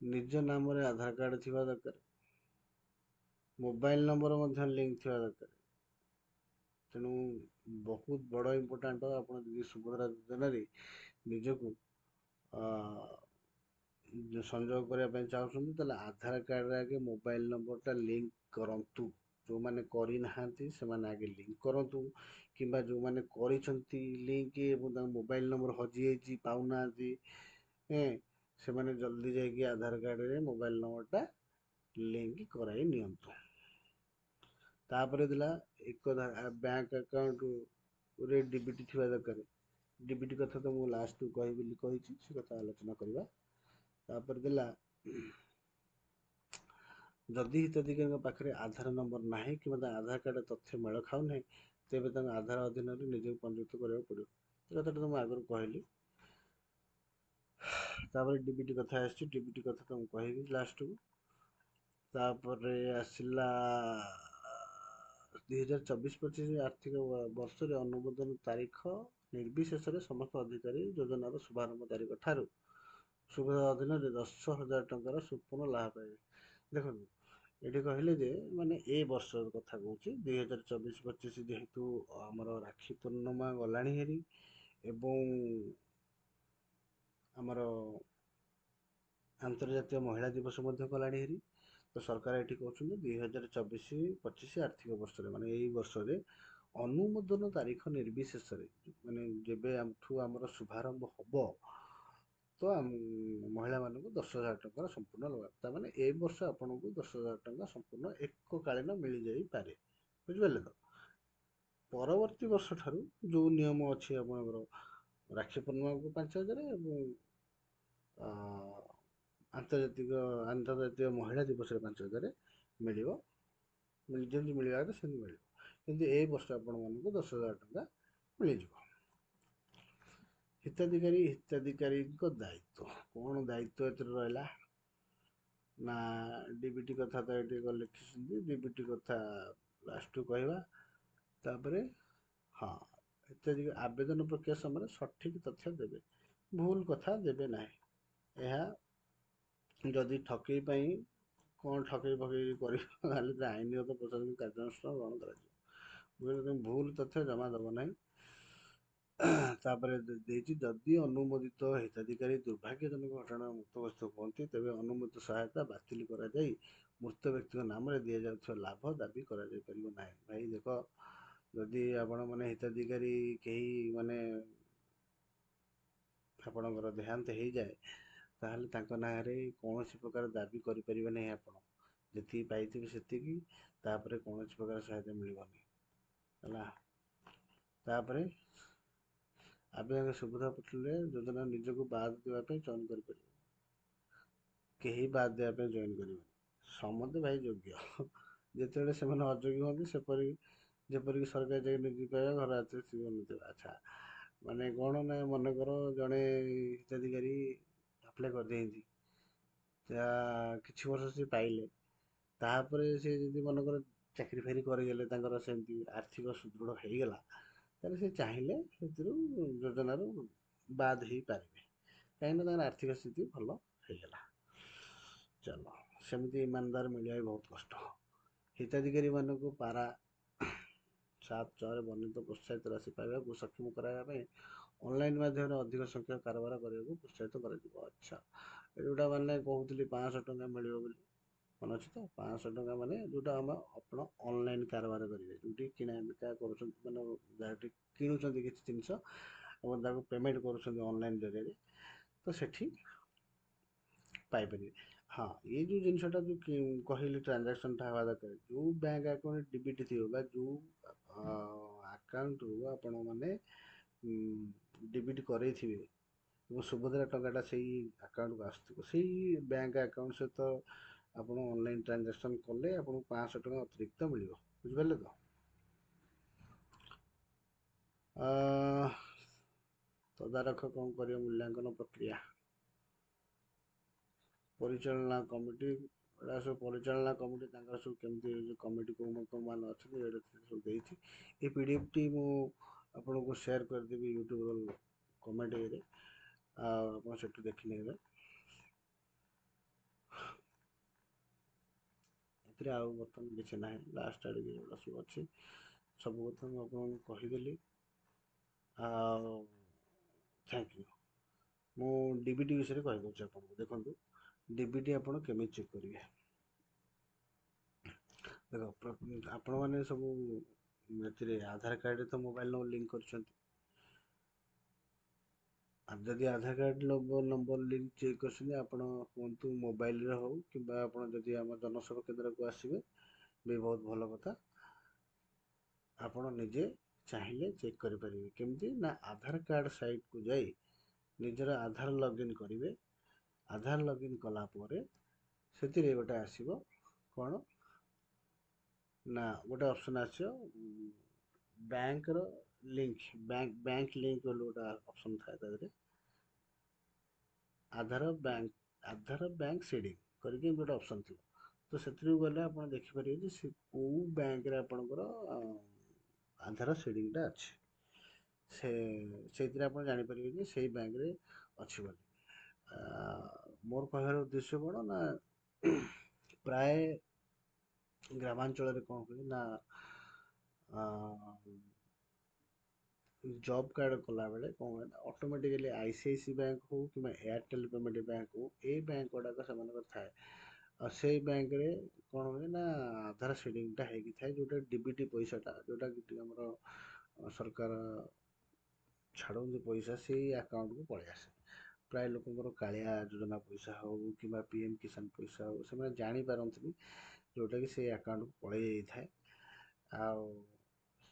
Speaker 1: ନିଜ ନାମରେ ଆଧାର କାର୍ଡ଼ ଥିବା ଦରକାର, ମୋବାଇଲ ନମ୍ବର ମଧ୍ୟ ଲିଙ୍କ ଥିବା ଦରକାର, ତେଣୁ ବହୁତ ବଡ଼ ଇମ୍ପୋର୍ଟାଣ୍ଟ, ଆପଣ ଯଦି ସୁଭଦ୍ରା ଯୋଜନାରେ ନିଜକୁ ସଂଯୋଗ କରିବା ପାଇଁ ଚାହୁଁଛନ୍ତି, ତାହେଲେ ଆଧାର କାର୍ଡ଼ରେ ଆଗେ ମୋବାଇଲ ନମ୍ବରଟା ଲିଙ୍କ କରନ୍ତୁ। ଯେଉଁମାନେ କରିନାହାନ୍ତି ସେମାନେ ଆଗେ ଲିଙ୍କ କରନ୍ତୁ, କିମ୍ବା ଯେଉଁମାନେ କରିଛନ୍ତି ଲିଙ୍କ ଏବଂ ତାଙ୍କ ମୋବାଇଲ ନମ୍ବର ହଜିଯାଇଛି, ପାଉନାହାନ୍ତି, ସେମାନେ ଜଲ୍ଦି ଯାଇକି ଆଧାର କାର୍ଡ଼ରେ ମୋବାଇଲ ନମ୍ବରଟା ଲିଙ୍କ କରାଇ ନିଅନ୍ତୁ। ତାପରେ ଥିଲା ଏକ ବ୍ୟାଙ୍କ ଆକାଉଣ୍ଟରେ ଡିବିଟି ଥିବା ଦରକାର। ଡିବିଟି କଥା ତ ମୁଁ ଲାଷ୍ଟକୁ କହିବି ବୋଲି କହିଛି, ସେ କଥା ଆଲୋଚନା କରିବା। ତାପରେ ଦେଲା, ଯଦି ହିତାଧିକାରୀଙ୍କ ପାଖରେ ଆଧାର ନମ୍ବର ନାହିଁ କିମ୍ବା ତାଙ୍କ ଆଧାର କାର୍ଡ଼ ତଥ୍ୟ ମେଳ ଖାଉନାହିଁ, ତେବେ ତାଙ୍କ ଆଧାର ଅଧୀନରେ ନିଜକୁ ପଞ୍ଜୀକୃତ କରିବାକୁ ପଡ଼ିବ। ଏ କଥାଟା ତ ମୁଁ ଆଗରୁ କହିଲି। ତାପରେ ଡିବିଟି କଥା ଆସିଛି, ଡିବିଟି କଥା ତ ମୁଁ କହିବି ଲାଷ୍ଟକୁ। ତାପରେ ଆସିଲା 2024-25 ଆର୍ଥିକ ବର୍ଷରେ ଅନୁମୋଦନ ତାରିଖ ନିର୍ବିଶେଷରେ ସମସ୍ତ ଅଧିକାରୀ ଯୋଜନାର ଶୁଭାରମ୍ଭ ତାରିଖ ଠାରୁ ସୁବିଧା ଅଧୀନରେ 10,000 ଟଙ୍କାର ସମ୍ପୂର୍ଣ୍ଣ ଲାଭ ପାଇବେ। ଦେଖନ୍ତୁ, ଏଠି କହିଲେ ଯେ ମାନେ ଏ ବର୍ଷ କଥା କହୁଛି, 2024-25, ଯେହେତୁ ଆମର ରାକ୍ଷୀ ପୂର୍ଣ୍ଣିମା ଗଲାଣି ହେରି ଏବଂ ଆମର ଆନ୍ତର୍ଜାତୀୟ ମହିଳା ଦିବସ ମଧ୍ୟ ଗଲାଣି ହେରି, ତ ସରକାର ଏଠି କହୁଛନ୍ତି 2024-25 ଆର୍ଥିକ ବର୍ଷରେ, ମାନେ ଏଇ ବର୍ଷରେ ଅନୁମୋଦନ ତାରିଖ ନିର୍ବିଶେଷରେ, ମାନେ ଯେବେ ଆମଠୁ ଆମର ଶୁଭାରମ୍ଭ ହବ, ତ ମହିଳାମାନଙ୍କୁ 10,000 ଟଙ୍କାର ସମ୍ପୂର୍ଣ୍ଣ ଲାଭ। ତାମାନେ ଏ ବର୍ଷ ଆପଣଙ୍କୁ 10,000 ଟଙ୍କା ସମ୍ପୂର୍ଣ୍ଣ ଏକକାଳୀନ ମିଳିଯାଇପାରେ, ବୁଝିପାରିଲେ ତ? ପରବର୍ତ୍ତୀ ବର୍ଷ ଠାରୁ ଯେଉଁ ନିୟମ ଅଛି, ଆପଣଙ୍କର ରାକ୍ଷୀ ପୂର୍ଣ୍ଣିମାକୁ 5,000 ଏବଂ ଆନ୍ତର୍ଜାତୀୟ ମହିଳା ଦିବସରେ 5,000 ମିଳିବ, ଯେମିତି ମିଳିବା କଥା ସେମିତି ମିଳିବ। କିନ୍ତୁ ଏଇ ବର୍ଷ ଆପଣମାନଙ୍କୁ 10,000 ଟଙ୍କା ମିଳିଯିବ। ହିତାଧିକାରୀଙ୍କ ଦାୟିତ୍ୱ କ'ଣ? ଦାୟିତ୍ୱ ଏଥିରେ ରହିଲା ନା, ଡିବିଟି କଥା ତ ଏଠି ଲେଖିଛନ୍ତି, ଡିବିଟି କଥା ଲାଷ୍ଟକୁ କହିବା। ତାପରେ ହଁ, ଇତ୍ୟାଦି ଆବେଦନ ପ୍ରକ୍ରିୟା ସମୟରେ ସଠିକ୍ ତଥ୍ୟ ଦେବେ, ଭୁଲ କଥା ଦେବେ ନାହିଁ। ଏହା ଯଦି ଠକେଇ ପାଇଁ କ'ଣ ଠକେଇ ଫକେଇ କରିବ, ତାହେଲେ ଆଇନଗତ ପ୍ରଶାସନିକ କାର୍ଯ୍ୟାନୁଷ୍ଠାନ ଗ୍ରହଣ କରାଯିବ। ବୁଝିଲେ? ଭୁଲ ତଥ୍ୟ ଜମା ଦେବ ନାହିଁ। ତାପରେ ଦେଇଛି, ଯଦି ଅନୁମୋଦିତ ହିତାଧିକାରୀ ଦୁର୍ଭାଗ୍ୟଜନକ ଘଟଣାରେ ମୃତଗ୍ରସ୍ତ ହୁଅନ୍ତି, ତେବେ ଅନୁମୋଦିତ ସହାୟତା ବାତିଲ କରାଯାଇ ମୃତ ବ୍ୟକ୍ତିଙ୍କ ନାମରେ ଦିଆଯାଉଥିବା ଲାଭ ଦାବି କରାଯାଇପାରିବ ନାହିଁ। ଭାଇ ଦେଖ, ଯଦି ଆପଣମାନେ ହିତାଧିକାରୀ କେହି ମାନେ ଆପଣଙ୍କର ଦେହାନ୍ତ ହେଇଯାଏ, ତାହେଲେ ତାଙ୍କ ନାଁରେ କୌଣସି ପ୍ରକାର ଦାବି କରିପାରିବେ ନାହିଁ। ଆପଣ ଯେତିକି ପାଇଥିବେ ସେତିକି, ତାପରେ କୌଣସି ପ୍ରକାର ସହାୟତା ମିଳିବନି, ହେଲା? ତାପରେ ଆବେଦନ ସୁବିଧା ପୋର୍ଟାଲରେ ଯୋଜନା ନିଜକୁ ବାଦ ଦେବା ପାଇଁ ଚୟନ କରିପାରିବେ। କେହି ବାଦ ଦେବା ପାଇଁ ଜଏନ୍ କରିବେନି, ସମସ୍ତେ ଭାଇ ଯୋଗ୍ୟ। ଯେତେବେଳେ ସେମାନେ ଅଯୋଗ୍ୟ ହୁଅନ୍ତି, ସେପରି ଯେପରିକି ସରକାରୀ ଚାକିରି ନିଯୁକ୍ତି ପାଇବା, ଘର ଆର୍ଥିକ ସ୍ଥିତି ଉନ୍ନତି। ଆଚ୍ଛା, ମାନେ କ'ଣ ନା, ମନେକର ଜଣେ ହିତାଧିକାରୀ ଆପ୍ଲାଏ କରିଦେଇଛନ୍ତି, ଯାହା କିଛି ବର୍ଷ ସେ ପାଇଲେ, ତାପରେ ସେ ଯଦି ମନେକର ଚାକିରି ଫାକିରି କରିଗଲେ, ତାଙ୍କର ସେମିତି ଆର୍ଥିକ ସୁଦୃଢ଼ ହେଇଗଲା, ତାହେଲେ ସେ ଚାହିଁଲେ ସେଥିରୁ ଯୋଜନାରୁ ବାଦ ହେଇପାରିବେ, କାହିଁକିନା ତାଙ୍କର ଆର୍ଥିକ ସ୍ଥିତି ଭଲ ହେଇଗଲା। ଚାଲ, ସେମିତି ଇମାନଦାର ମିଳିବା ବି ବହୁତ କଷ୍ଟ। ହିତାଧିକାରୀମାନଙ୍କୁ ପାରା 7 6ରେ ବର୍ଣ୍ଣିତ ପ୍ରୋତ୍ସାହିତ ରାଶି ପାଇବାକୁ ସକ୍ଷମ କରାଇବା ପାଇଁ ଅନଲାଇନ୍ ମାଧ୍ୟମରେ ଅଧିକ ସଂଖ୍ୟକ କାରବାର କରିବାକୁ ପ୍ରୋତ୍ସାହିତ କରାଯିବ। ଆଚ୍ଛା, ଯେଉଁଟା ମାନେ କହୁଥିଲି 500 ଟଙ୍କା ମିଳିବ ବୋଲି, ମନେ ଅଛି ତ? 500 ଟଙ୍କା ମାନେ ଯେଉଁଟା ଆମେ ଆପଣ ଅନଲାଇନ୍ କାରବାର କରିବେ, ଯେଉଁଠି କିଣା ବିକା କରୁଛନ୍ତି, ମାନେ ଯାହାଠି କିଣୁଛନ୍ତି କିଛି ଜିନିଷ ଏବଂ ତାକୁ ପେମେଣ୍ଟ କରୁଛନ୍ତି ଅନଲାଇନ୍ ଜରିଆରେ, ତ ସେଠି ପାଇପାରିବେ। ହଁ, ଏଇ ଯେଉଁ ଜିନିଷଟା ଯେଉଁ କହିଲି, ଟ୍ରାଞ୍ଜାକ୍ସନ୍ଟା ହେବା ଦରକାର, ଯେଉଁ ବ୍ୟାଙ୍କ ଆକାଉଣ୍ଟ ଡିବିଟି ଥିବ ବା ଯେଉଁ ଆକାଉଣ୍ଟରୁ ଆପଣମାନେ ଡିବିଟି କରେଇଥିବେ ଏବଂ ସୁଭଦ୍ରା ଟଙ୍କାଟା ସେଇ ଆକାଉଣ୍ଟକୁ ଆସୁଥିବ, ସେଇ ବ୍ୟାଙ୍କ ଆକାଉଣ୍ଟ ସହିତ ଆପଣ ଅନଲାଇନ୍ ଟ୍ରାଞ୍ଜାକ୍ସନ୍ କଲେ ଆପଣଙ୍କୁ 500 ଟଙ୍କା ଅତିରିକ୍ତ ମିଳିବ, ବୁଝିପାରିଲେ ତ? ତଦାରଖ କ'ଣ କରିବ? ମୂଲ୍ୟାଙ୍କନ ପ୍ରକ୍ରିୟା, ପରିଚାଳନା କମିଟି, ଏଗୁଡ଼ା ସବୁ ପରିଚାଳନା କମିଟି ତାଙ୍କର ସବୁ କେମିତି କମିଟି କେଉଁ କେଉଁମାନେ ଅଛନ୍ତି, ଏଇଟା ସବୁ ଦେଇଛି। ଏ ପିଡ଼ିଏଫ୍ଟି ମୁଁ ଆପଣଙ୍କୁ ସେୟାର କରିଦେବି ୟୁଟ୍ୟୁବ୍ର କମେଣ୍ଟ ଇଏରେ, ଆଉ ଆପଣ ସେଠୁ ଦେଖିନେବେ। ଏଥିରେ ଆଉ ବର୍ତ୍ତମାନ କିଛି ନାହିଁ, ଲାଷ୍ଟ ଆଡ଼ିକି ଏଗୁଡ଼ା ସବୁ ଅଛି। ସବୁ କଥା ମୁଁ ଆପଣଙ୍କୁ କହିଦେଲି, ଆଉ thank you. ମୁଁ ଡିବିଟି ବିଷୟରେ କହିଦେଉଛି ଆପଣଙ୍କୁ। ଦେଖନ୍ତୁ, ଡିବିଟି ଆପଣ କେମିତି ଚେକ୍ କରିବେ। ଦେଖ, ଆପଣମାନେ ସବୁ ଏଥିରେ ଆଧାର କାର୍ଡ଼ରେ ତ ମୋବାଇଲ ନମ୍ବର ଲିଙ୍କ କରିଛନ୍ତି। ଯଦି ଆଧାର କାର୍ଡ଼ ନମ୍ବର ଲିଙ୍କ ଚେକ୍ କରିଛନ୍ତି, ଆପଣ କୁହନ୍ତୁ ମୋବାଇଲରେ ହେଉ କିମ୍ବା ଆପଣ ଯଦି ଆମ ଜନସେବା କେନ୍ଦ୍ରକୁ ଆସିବେ ବି ବହୁତ ଭଲ କଥା। ଆପଣ ନିଜେ ଚାହିଁଲେ ଚେକ୍ କରିପାରିବେ। କେମିତି ନା ଆଧାର କାର୍ଡ଼ ସାଇଟ୍କୁ ଯାଇ ନିଜର ଆଧାର ଲଗ୍ଇନ୍ କରିବେ। ଆଧାର ଲଗ୍ଇନ୍ କଲା ପରେ ସେଥିରେ ଗୋଟେ ଆସିବ କ'ଣ ନା ଗୋଟେ ଅପସନ୍ ଆସିବ ବ୍ୟାଙ୍କର ଲିଙ୍କ, ବ୍ୟାଙ୍କ ଲିଙ୍କ ବୋଲି ଗୋଟେ ଅପସନ୍ ଥାଏ। ତା ଦେହରେ ଆଧାର ବ୍ୟାଙ୍କ ସିଡ଼ିଂ କରିକି ଗୋଟେ ଅପସନ୍ ଥିବ। ତ ସେଥିରୁ ଗଲେ ଆପଣ ଦେଖିପାରିବେ ଯେ ସେ କେଉଁ ବ୍ୟାଙ୍କରେ ଆପଣଙ୍କର ଆଧାର ସିଡ଼ିଂଟା ଅଛି। ସେଇଥିରେ ଆପଣ ଜାଣିପାରିବେ ଯେ ସେଇ ବ୍ୟାଙ୍କରେ ଅଛି ବୋଲି। ମୋର କହିବାର ଉଦ୍ଦେଶ୍ୟ କ'ଣ ନା ପ୍ରାୟ ଗ୍ରାମାଞ୍ଚଳରେ କ'ଣ ହୁଏ ନା ଜବ୍ କାର୍ଡ଼ କଲାବେଳେ କ'ଣ ହୁଏ ନା automatically I C I C bank ହଉ କିମ୍ବା ଏୟାରଟେଲ୍ ପେମେଣ୍ଟ ବ୍ୟାଙ୍କ ହଉ, ଏଇ ବ୍ୟାଙ୍କ ଗୁଡ଼ାକ ସେମାନଙ୍କର ଥାଏ। ଆଉ ସେଇ ବ୍ୟାଙ୍କରେ କ'ଣ ହୁଏ ନା ଆଧାର ସିଡ଼ିଂଟା ହେଇକି ଥାଏ, ଯେଉଁଟା ଡିବିଟି ପଇସାଟା, ଯେଉଁଟା ଆମର ସରକାର ଛାଡ଼ନ୍ତି ପଇସା, ସେଇ ଆକାଉଣ୍ଟକୁ ପଳେଇ ଆସେ। ପ୍ରାୟ ଲୋକଙ୍କର କାଳିଆ ଯୋଜନା ପଇସା ହଉ କିମ୍ବା ପି ଏମ୍ କିଷାନ ପଇସା ହଉ, ସେମାନେ ଜାଣିପାରନ୍ତିନି, ଯେଉଁଟାକି ସେଇ ଆକାଉଣ୍ଟକୁ ପଳେଇ ଯାଇଥାଏ। ଆଉ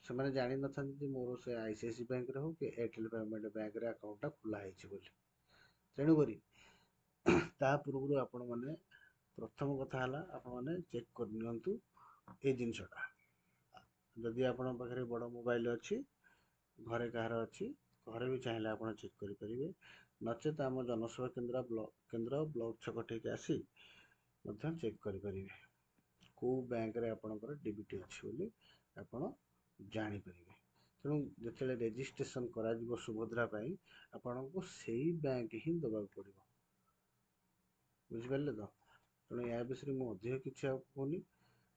Speaker 1: ସେମାନେ ଜାଣିନଥାନ୍ତି ଯେ ମୋର ସେ I C I C ବ୍ୟାଙ୍କରେ ହଉ କି ଏୟାରଟେଲ୍ ପେମେଣ୍ଟ ବ୍ୟାଙ୍କରେ ଆକାଉଣ୍ଟଟା ଖୋଲା ହେଇଛି ବୋଲି। ତେଣୁକରି ତା ପୂର୍ବରୁ ଆପଣମାନେ ପ୍ରଥମ କଥା ହେଲା ଆପଣମାନେ ଚେକ୍ କରିନିଅନ୍ତୁ ଏଇ ଜିନିଷଟା। ଯଦି ଆପଣଙ୍କ ପାଖରେ ବଡ଼ ମୋବାଇଲ ଅଛି, ଘରେ କାହାର ଅଛି, ଘରେ ବି ଚାହିଁଲେ ଆପଣ ଚେକ୍ କରିପାରିବେ। ନଚେତ ଆମ ଜନସେବା କେନ୍ଦ୍ର କେନ୍ଦ୍ର ବ୍ଲକ ଛକ ଠିକି ଆସି ମଧ୍ୟ ଚେକ୍ କରିପାରିବେ କେଉଁ ବ୍ୟାଙ୍କରେ ଆପଣଙ୍କର ଡିବିଟି ଅଛି ବୋଲି ଆପଣ ଜାଣିପାରିବେ। ତେଣୁ ଯେତେବେଳେ ରେଜିଷ୍ଟ୍ରେସନ କରାଯିବ ସୁଭଦ୍ରା ପାଇଁ, ଆପଣଙ୍କୁ ସେଇ ବ୍ୟାଙ୍କ ହିଁ ଦେବାକୁ ପଡ଼ିବ। ବୁଝିପାରିଲେ ତ? ତେଣୁ ଏହା ବିଷୟରେ ମୁଁ ଅଧିକ କିଛି ଆଉ କହୁନି।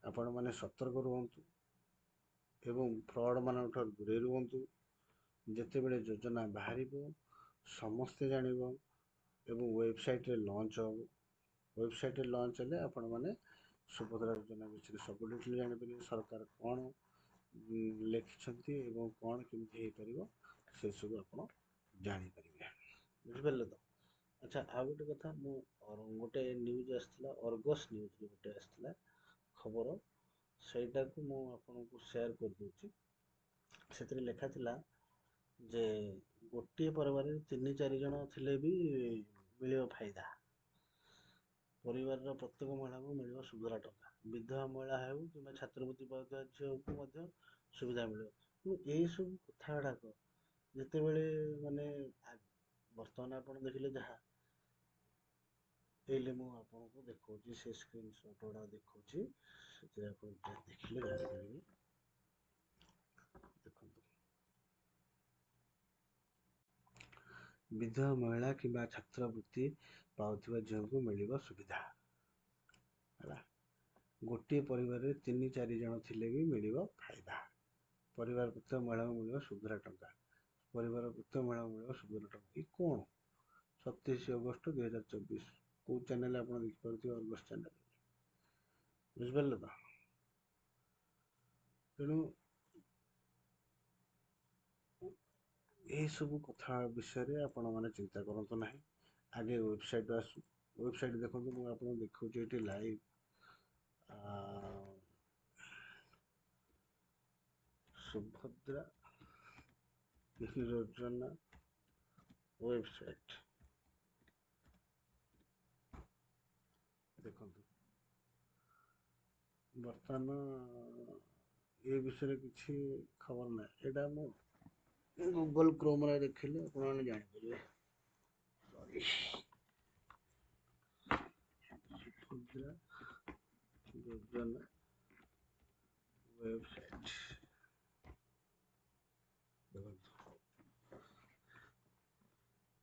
Speaker 1: ଆପଣମାନେ ସତର୍କ ରୁହନ୍ତୁ ଏବଂ ଫ୍ରଡ଼ମାନଙ୍କ ଠାରୁ ଦୂରେଇ ରୁହନ୍ତୁ। ଯେତେବେଳେ ଯୋଜନା ବାହାରିବ ସମସ୍ତେ ଜାଣିବ ଏବଂ ୱେବସାଇଟ୍ରେ ଲଞ୍ଚ ହେବ। ୱେବସାଇଟ୍ରେ ଲଞ୍ଚ ହେଲେ ଆପଣମାନେ ସୁଭଦ୍ରା ଯୋଜନା ବିଷୟରେ ସବୁ ଡିଟେଲ୍ ଜାଣିପାରିବେ, ସରକାର କ'ଣ ଲେଖିଛନ୍ତି ଏବଂ କ'ଣ କେମିତି ହେଇପାରିବ ସେସବୁ ଆପଣ ଜାଣିପାରିବେ। ବୁଝିପାରିଲେ ତ? ଆଚ୍ଛା, ଆଉ ଗୋଟେ କଥା, ମୁଁ ଗୋଟେ ନ୍ୟୁଜ୍ ଆସିଥିଲା, ଅର୍ଗସ୍ ନ୍ୟୁଜ୍ରେ ଗୋଟେ ଆସିଥିଲା ଖବର, ସେଇଟାକୁ ମୁଁ ଆପଣଙ୍କୁ ସେୟାର କରିଦେଉଛି। ସେଥିରେ ଲେଖା ଥିଲା ଯେ ଗୋଟିଏ ପରିବାରରେ 3 4 ଜଣ ଥିଲେ ବି ମିଳିବ ଫାଇଦା। ପରିବାରର ପ୍ରତ୍ୟେକ ମହିଳାଙ୍କୁ ମିଳିବ ସୁଭଦ୍ରା ଟଙ୍କା। ବିଧବା ମହିଳା ହେଉ କିମ୍ବା ଛାତ୍ରବୃତ୍ତି ପାଉଥିବା ଝିଅକୁ ମଧ୍ୟ ସୁବିଧା ମିଳିବ। ତେଣୁ ଏଇସବୁ କଥା ଗୁଡ଼ାକ ଯେତେବେଳେ ମାନେ ବର୍ତ୍ତମାନ ଆପଣ ଦେଖିଲେ ଯାହା ଏଇଲେ ମୁଁ ଆପଣଙ୍କୁ ଦେଖାଉଛି, ସେ ସ୍କ୍ରିନସଟ୍ ଗୁଡ଼ାକ ଦେଖାଉଛି, ସେଥିରେ ଆପଣ ଦେଖିଲେ ଜାଣିପାରିବେ। ଦେଖନ୍ତୁ, ବିଧବା ମହିଳା କିମ୍ବା ଛାତ୍ରବୃତ୍ତି ପାଉଥିବା ଝିଅଙ୍କୁ ମିଳିବ ସୁବିଧା। ହେଲା, ଗୋଟିଏ ପରିବାରରେ 3 4 ଜଣ ଥିଲେ ବି ମିଳିବ ଫାଇଦା। ପରିବାର ପ୍ରତ୍ୟେକ ମହିଳାଙ୍କୁ ମିଳିବ ସୁଭଦ୍ରା ଟଙ୍କା। ପରିବାର ପ୍ରତ୍ୟେକ ମହିଳାଙ୍କୁ ମିଳିବ ସୁଭଦ୍ରା ଟଙ୍କା। ଏ କ'ଣ? 27 ଅଗଷ୍ଟ 2024 କେଉଁ ଚ୍ୟାନେଲ୍ ଆପଣ ଦେଖିପାରୁଥିବେ? Argus channel. ବୁଝିପାରିଲେ ତ? ତେଣୁ ଏହିସବୁ କଥା ବିଷୟରେ ଆପଣମାନେ ଚିନ୍ତା କରନ୍ତୁ ନାହିଁ। ଆଗେ ୱେବସାଇଟ୍ ଆସୁ, ୱେବସାଇଟ୍ ଦେଖନ୍ତୁ, ମୁଁ ଆପଣଙ୍କୁ ଦେଖାଉଛି ଏଠି ଲାଇଭ୍ ସୁଭଦ୍ରା ଯୋଜନା ୱେବସାଇଟ୍ ଦେଖନ୍ତୁ। ବର୍ତ୍ତମାନ ଏ ବିଷୟରେ କିଛି ଖବର ନାହିଁ। ଏଇଟା ମୁଁ ଗୁଗଲ କ୍ରୋମ୍ରେ ଦେଖିଲେ ଆପଣମାନେ ଜାଣିପାରିବେ। ସରି, ସୁଭଦ୍ରା ଯୋଜନା ୱେବସାଇଟ୍ ଦେଖନ୍ତୁ।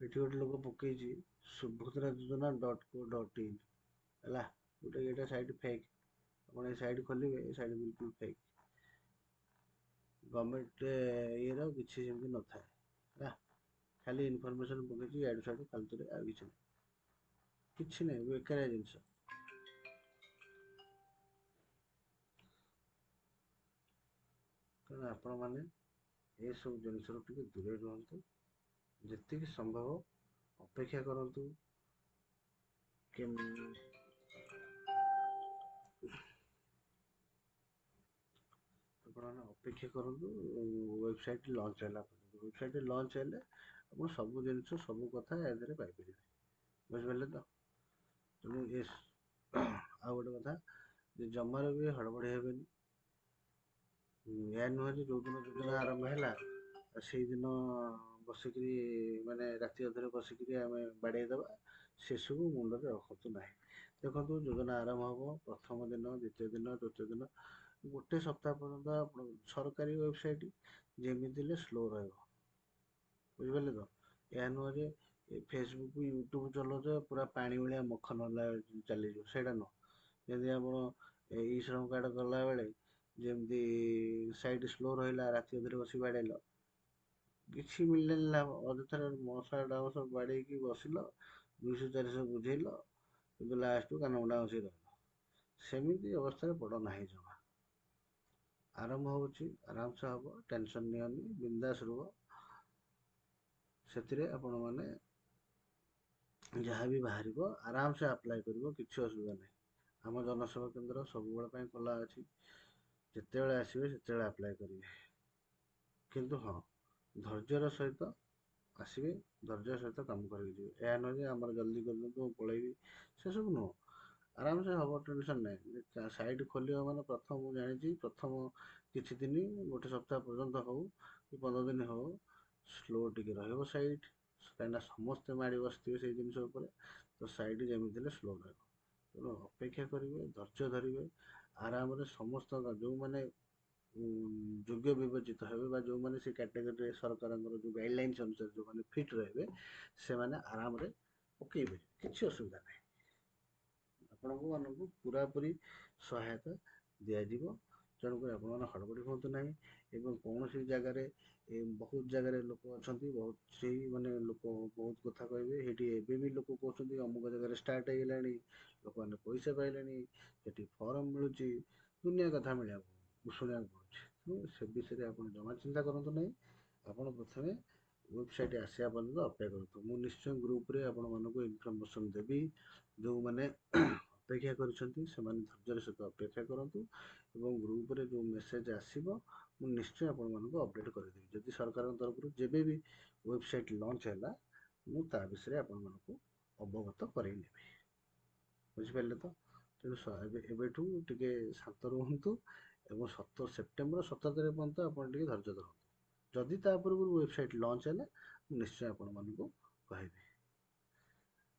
Speaker 1: ଏଠି ଗୋଟେ ଲୋକ ପକେଇଛି ସୁଭଦ୍ରା ଯୋଜନା ଡଟ୍ କୋ ଡଟ୍ ଇନ୍। ହେଲା, ଗୋଟେ ଏଇଟା ସାଇଟ୍ ଫେକ୍। ଆପଣ ଏ ସାଇଟ୍ ଖୋଲିବେ, ଏ ସାଇଟ୍ ବିଲକୁଲ ଫେକ୍। ଗଭର୍ଣ୍ଣମେଣ୍ଟ ଇଏର କିଛି ସେମିତି ନଥାଏ ହେଲା। ଖାଲି ଇନଫର୍ମେସନ୍ ପକେଇଛି ଇଆଡ଼ୁ ସିଆଡ଼ୁ ଫାଲତୁରେ, ଆଉ କିଛି ନାହିଁ, କିଛି ନାହିଁ, ବେକାରିଆ ଜିନିଷ। ତେଣୁ ଆପଣମାନେ ଏସବୁ ଜିନିଷରୁ ଟିକେ ଦୂରେଇ ରୁହନ୍ତୁ, ଯେତିକି ସମ୍ଭବ ଅପେକ୍ଷା କରନ୍ତୁ। ଆପଣମାନେ ଅପେକ୍ଷା କରନ୍ତୁ ୱେବସାଇଟ୍ ଲଞ୍ଚ ହେଲା ପର୍ଯ୍ୟନ୍ତ। ୱେବସାଇଟ୍ ଲଞ୍ଚ ହେଲେ ଆପଣ ସବୁ ଜିନିଷ ସବୁ କଥା ଏ ଦେହରେ ପାଇପାରିବେ, ବୁଝିପାରିଲେ ତ? ତେଣୁ ଏ ଆଉ ଗୋଟେ କଥା ଯେ ଜମାରୁ ବି ହଡ଼ବଡ଼ି ହେବେନି। ଏହା ନୁହେଁ ଯେ ଯେଉଁଦିନ ଯୋଜନା ଆରମ୍ଭ ହେଲା ସେଇଦିନ ବସିକିରି ମାନେ ରାତି ଅଧରେ ବସିକିରି ଆମେ ବାଡ଼େଇ ଦେବା, ସେସବୁ ମୁଣ୍ଡରେ ରଖନ୍ତୁ ନାହିଁ। ଦେଖନ୍ତୁ, ଯୋଜନା ଆରମ୍ଭ ହେବ ପ୍ରଥମ ଦିନ, ଦ୍ୱିତୀୟ ଦିନ, ତୃତୀୟ ଦିନ, ଗୋଟେ ସପ୍ତାହ ପର୍ଯ୍ୟନ୍ତ ଆପଣ ସରକାରୀ ୱେବସାଇଟ୍ ଯେମିତି ହେଲେ ସ୍ଲୋ ରହିବ, ବୁଝିପାରିଲେ ତ? ଏହା ନୁହେଁ ଯେ ଫେସବୁକ୍ ୟୁଟ୍ୟୁବ୍ ଚଲାଉଛ ପୁରା ପାଣି ଭଳିଆ ମଖନ ହେଲା ଚାଲିଯିବ, ସେଇଟା ନୁହଁ। ଯେମିତି ଆପଣ ଇ ଶ୍ରମ କାର୍ଡ଼ କଲାବେଳେ ଯେମିତି ସାଇଟ୍ ସ୍ଲୋ ରହିଲା, ରାତି ଅଧରେ ବସି ବାଡ଼େଇଲ, କିଛି ମିଳିଲାନି ଲାଭ, ଅଯଥାରେ ମଶା ଡାଉଁଶ ବାଡ଼େଇକି ବସିଲ, 200 400 ବୁଝେଇଲ, କିନ୍ତୁ ଲାଷ୍ଟକୁ କାନମୁଣ୍ଡା ବସି ରହିଲ। ସେମିତି ଅବସ୍ଥାରେ ପଡ଼ ନାହିଁ ଜମା। ଆରମ୍ଭ ହେଉଛି, ଆରାମସେ ହେବ, ଟେନସନ୍ ନିଅନି, ବିନ୍ଦାସ ରୁହ। ସେଥିରେ ଆପଣମାନେ ଯାହା ବି ବାହାରିବ ଆରାମସେ ଆପ୍ଲାଏ କରିବ, କିଛି ଅସୁବିଧା ନାହିଁ। ଆମ ଜନସେବା କେନ୍ଦ୍ର ସବୁବେଳେ ପାଇଁ ଖୋଲା ଅଛି, ଯେତେବେଳେ ଆସିବେ ସେତେବେଳେ ଆପ୍ଲାଏ କରିବେ। କିନ୍ତୁ ହଁ, ଧୈର୍ଯ୍ୟର ସହିତ ଆସିବେ, ଧୈର୍ଯ୍ୟ ସହିତ କାମ କରିକି ଯିବେ। ଏହା ନୁହେଁ ଯେ ଆମର ଜଲ୍ଦି କରିଦିଅନ୍ତୁ ମୁଁ ପଳେଇବି, ସେସବୁ ନୁହଁ। ଆରାମସେ ହେବ, ଟେନସନ୍ ନାହିଁ। ସାଇଟ୍ ଖୋଲିବ ମାନେ ପ୍ରଥମ ମୁଁ ଜାଣିଛି ପ୍ରଥମ କିଛି ଦିନ, ଗୋଟେ ସପ୍ତାହ ପର୍ଯ୍ୟନ୍ତ ହଉ କି 15 ଦିନ ହଉ, ସ୍ଲୋ ଟିକେ ରହିବ ସାଇଟ୍, କାହିଁକିନା ସମସ୍ତେ ମାଡ଼ି ବସିଥିବେ ସେଇ ଜିନିଷ ଉପରେ, ତ ସାଇଟ୍ ଯେମିତି ହେଲେ ସ୍ଲୋ ରହିବ। ତେଣୁ ଅପେକ୍ଷା କରିବେ, ଧୈର୍ଯ୍ୟ ଧରିବେ, ଆରାମରେ ସମସ୍ତଙ୍କ ଯେଉଁମାନେ ଯୋଗ୍ୟ ବିବେଚିତ ହେବେ ବା ଯେଉଁମାନେ ସେ କ୍ୟାଟେଗୋରୀରେ ସରକାରଙ୍କର ଯେଉଁ ଗାଇଡ଼ଲାଇନ୍ସ ଅନୁସାରେ ଯେଉଁମାନେ ଫିଟ୍ ରହିବେ, ସେମାନେ ଆରାମରେ ପକେଇ ପାରିବେ, କିଛି ଅସୁବିଧା ନାହିଁ। ଆପଣଙ୍କୁ ମାନଙ୍କୁ ପୁରାପୁରି ସହାୟତା ଦିଆଯିବ, ତେଣୁକରି ଆପଣମାନେ ହଡ଼ବଡ଼ି ହୁଅନ୍ତୁ ନାହିଁ। ଏବଂ କୌଣସି ଜାଗାରେ ବହୁତ ଜାଗାରେ ଲୋକ ଅଛନ୍ତି, ବହୁତ ସେଇ ମାନେ ଲୋକ ବହୁତ କଥା କହିବେ। ସେଇଠି ଏବେ ବି ଲୋକ କହୁଛନ୍ତି ଅମୁକ ଜାଗାରେ ଷ୍ଟାର୍ଟ ହେଇଗଲାଣି, ଲୋକମାନେ ପଇସା ପାଇଲେଣି, ସେଠି ଫର୍ମ ମିଳୁଛି, ଦୁନିଆ କଥା ମିଳିବାକୁ ଶୁଣିବାକୁ ପଡ଼ୁଛି। ତେଣୁ ସେ ବିଷୟରେ ଆପଣ ଜମା ଚିନ୍ତା କରନ୍ତୁ ନାହିଁ। ଆପଣ ପ୍ରଥମେ ୱେବସାଇଟ୍ ଆସିବା ପର୍ଯ୍ୟନ୍ତ ଅପେକ୍ଷା କରନ୍ତୁ। ମୁଁ ନିଶ୍ଚୟ ଗ୍ରୁପ୍ରେ ଆପଣମାନଙ୍କୁ ଇନଫର୍ମେସନ୍ ଦେବି। ଯେଉଁମାନେ ଅପେକ୍ଷା କରିଛନ୍ତି ସେମାନେ ଧୈର୍ଯ୍ୟର ସହିତ ଅପେକ୍ଷା କରନ୍ତୁ ଏବଂ ଗ୍ରୁପ୍ରେ ଯେଉଁ ମେସେଜ୍ ଆସିବ ମୁଁ ନିଶ୍ଚୟ ଆପଣମାନଙ୍କୁ ଅପଡ଼େଟ୍ କରିଦେବି। ଯଦି ସରକାରଙ୍କ ତରଫରୁ ଯେବେ ବି ୱେବସାଇଟ୍ ଲଞ୍ଚ ହେଲା ମୁଁ ତା ବିଷୟରେ ଆପଣମାନଙ୍କୁ ଅବଗତ କରାଇ ନେବି, ବୁଝିପାରିଲେ ତ? ତେଣୁ ଏବେଠୁ ଟିକେ ଶାନ୍ତ ରୁହନ୍ତୁ ଏବଂ ସେପ୍ଟେମ୍ବର 17 ତାରିଖ ପର୍ଯ୍ୟନ୍ତ ଆପଣ ଟିକେ ଧୈର୍ଯ୍ୟ ଧରନ୍ତୁ। ଯଦି ତା ପୂର୍ବରୁ ୱେବସାଇଟ୍ ଲଞ୍ଚ ହେଲା ମୁଁ ନିଶ୍ଚୟ ଆପଣମାନଙ୍କୁ କହିବି।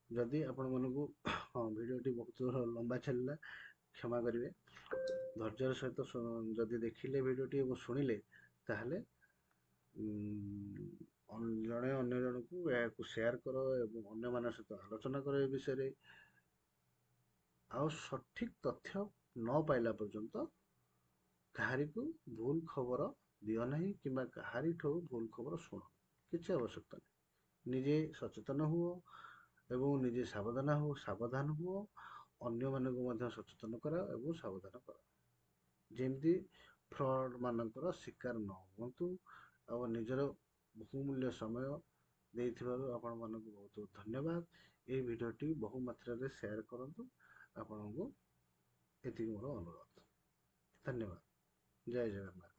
Speaker 1: ଯଦି ଆପଣମାନଙ୍କୁ ହଁ ଭିଡ଼ିଓଟି ବହୁତ ଲମ୍ବା ଚାଲିଲା, କ୍ଷମା କରିବେ। ଧୈର୍ଯ୍ୟର ସହିତ ଯଦି ଦେଖିଲେ ଭିଡ଼ିଓଟି ଏବଂ ଶୁଣିଲେ, ତାହେଲେ ଜଣେ ଅନ୍ୟ ଜଣକୁ ଏହାକୁ ସେୟାର କର ଏବଂ ଅନ୍ୟମାନଙ୍କ ସହିତ ଆଲୋଚନା କର ଏ ବିଷୟରେ। ଆଉ ସଠିକ୍ ତଥ୍ୟ ନ ପାଇଲା ପର୍ଯ୍ୟନ୍ତ କାହାରିକୁ ଭୁଲ ଖବର ଦିଅ ନାହିଁ କିମ୍ବା କାହାରିଠୁ ଭୁଲ ଖବର ଶୁଣ, କିଛି ଆବଶ୍ୟକତା ନାହିଁ। ନିଜେ ସଚେତନ ହୁଅ ଏବଂ ନିଜେ ସାବଧାନ ହୁଅ, ଅନ୍ୟମାନଙ୍କୁ ମଧ୍ୟ ସଚେତନ କରାଅ ଏବଂ ସାବଧାନ କରାଅ, ଯେମିତି ଫ୍ରଡ଼୍ ମାନଙ୍କର ଶିକାର ନ ହୁଅନ୍ତୁ। ଆଉ ନିଜର ବହୁମୂଲ୍ୟ ସମୟ ଦେଇଥିବାରୁ ଆପଣମାନଙ୍କୁ ବହୁତ ବହୁତ ଧନ୍ୟବାଦ। ଏହି ଭିଡ଼ିଓଟି ବହୁ ମାତ୍ରାରେ ସେୟାର କରନ୍ତୁ, ଆପଣଙ୍କୁ ଏତିକି ମୋର ଅନୁରୋଧ। ଧନ୍ୟବାଦ, ଜୟ ଜଗନ୍ନାଥ।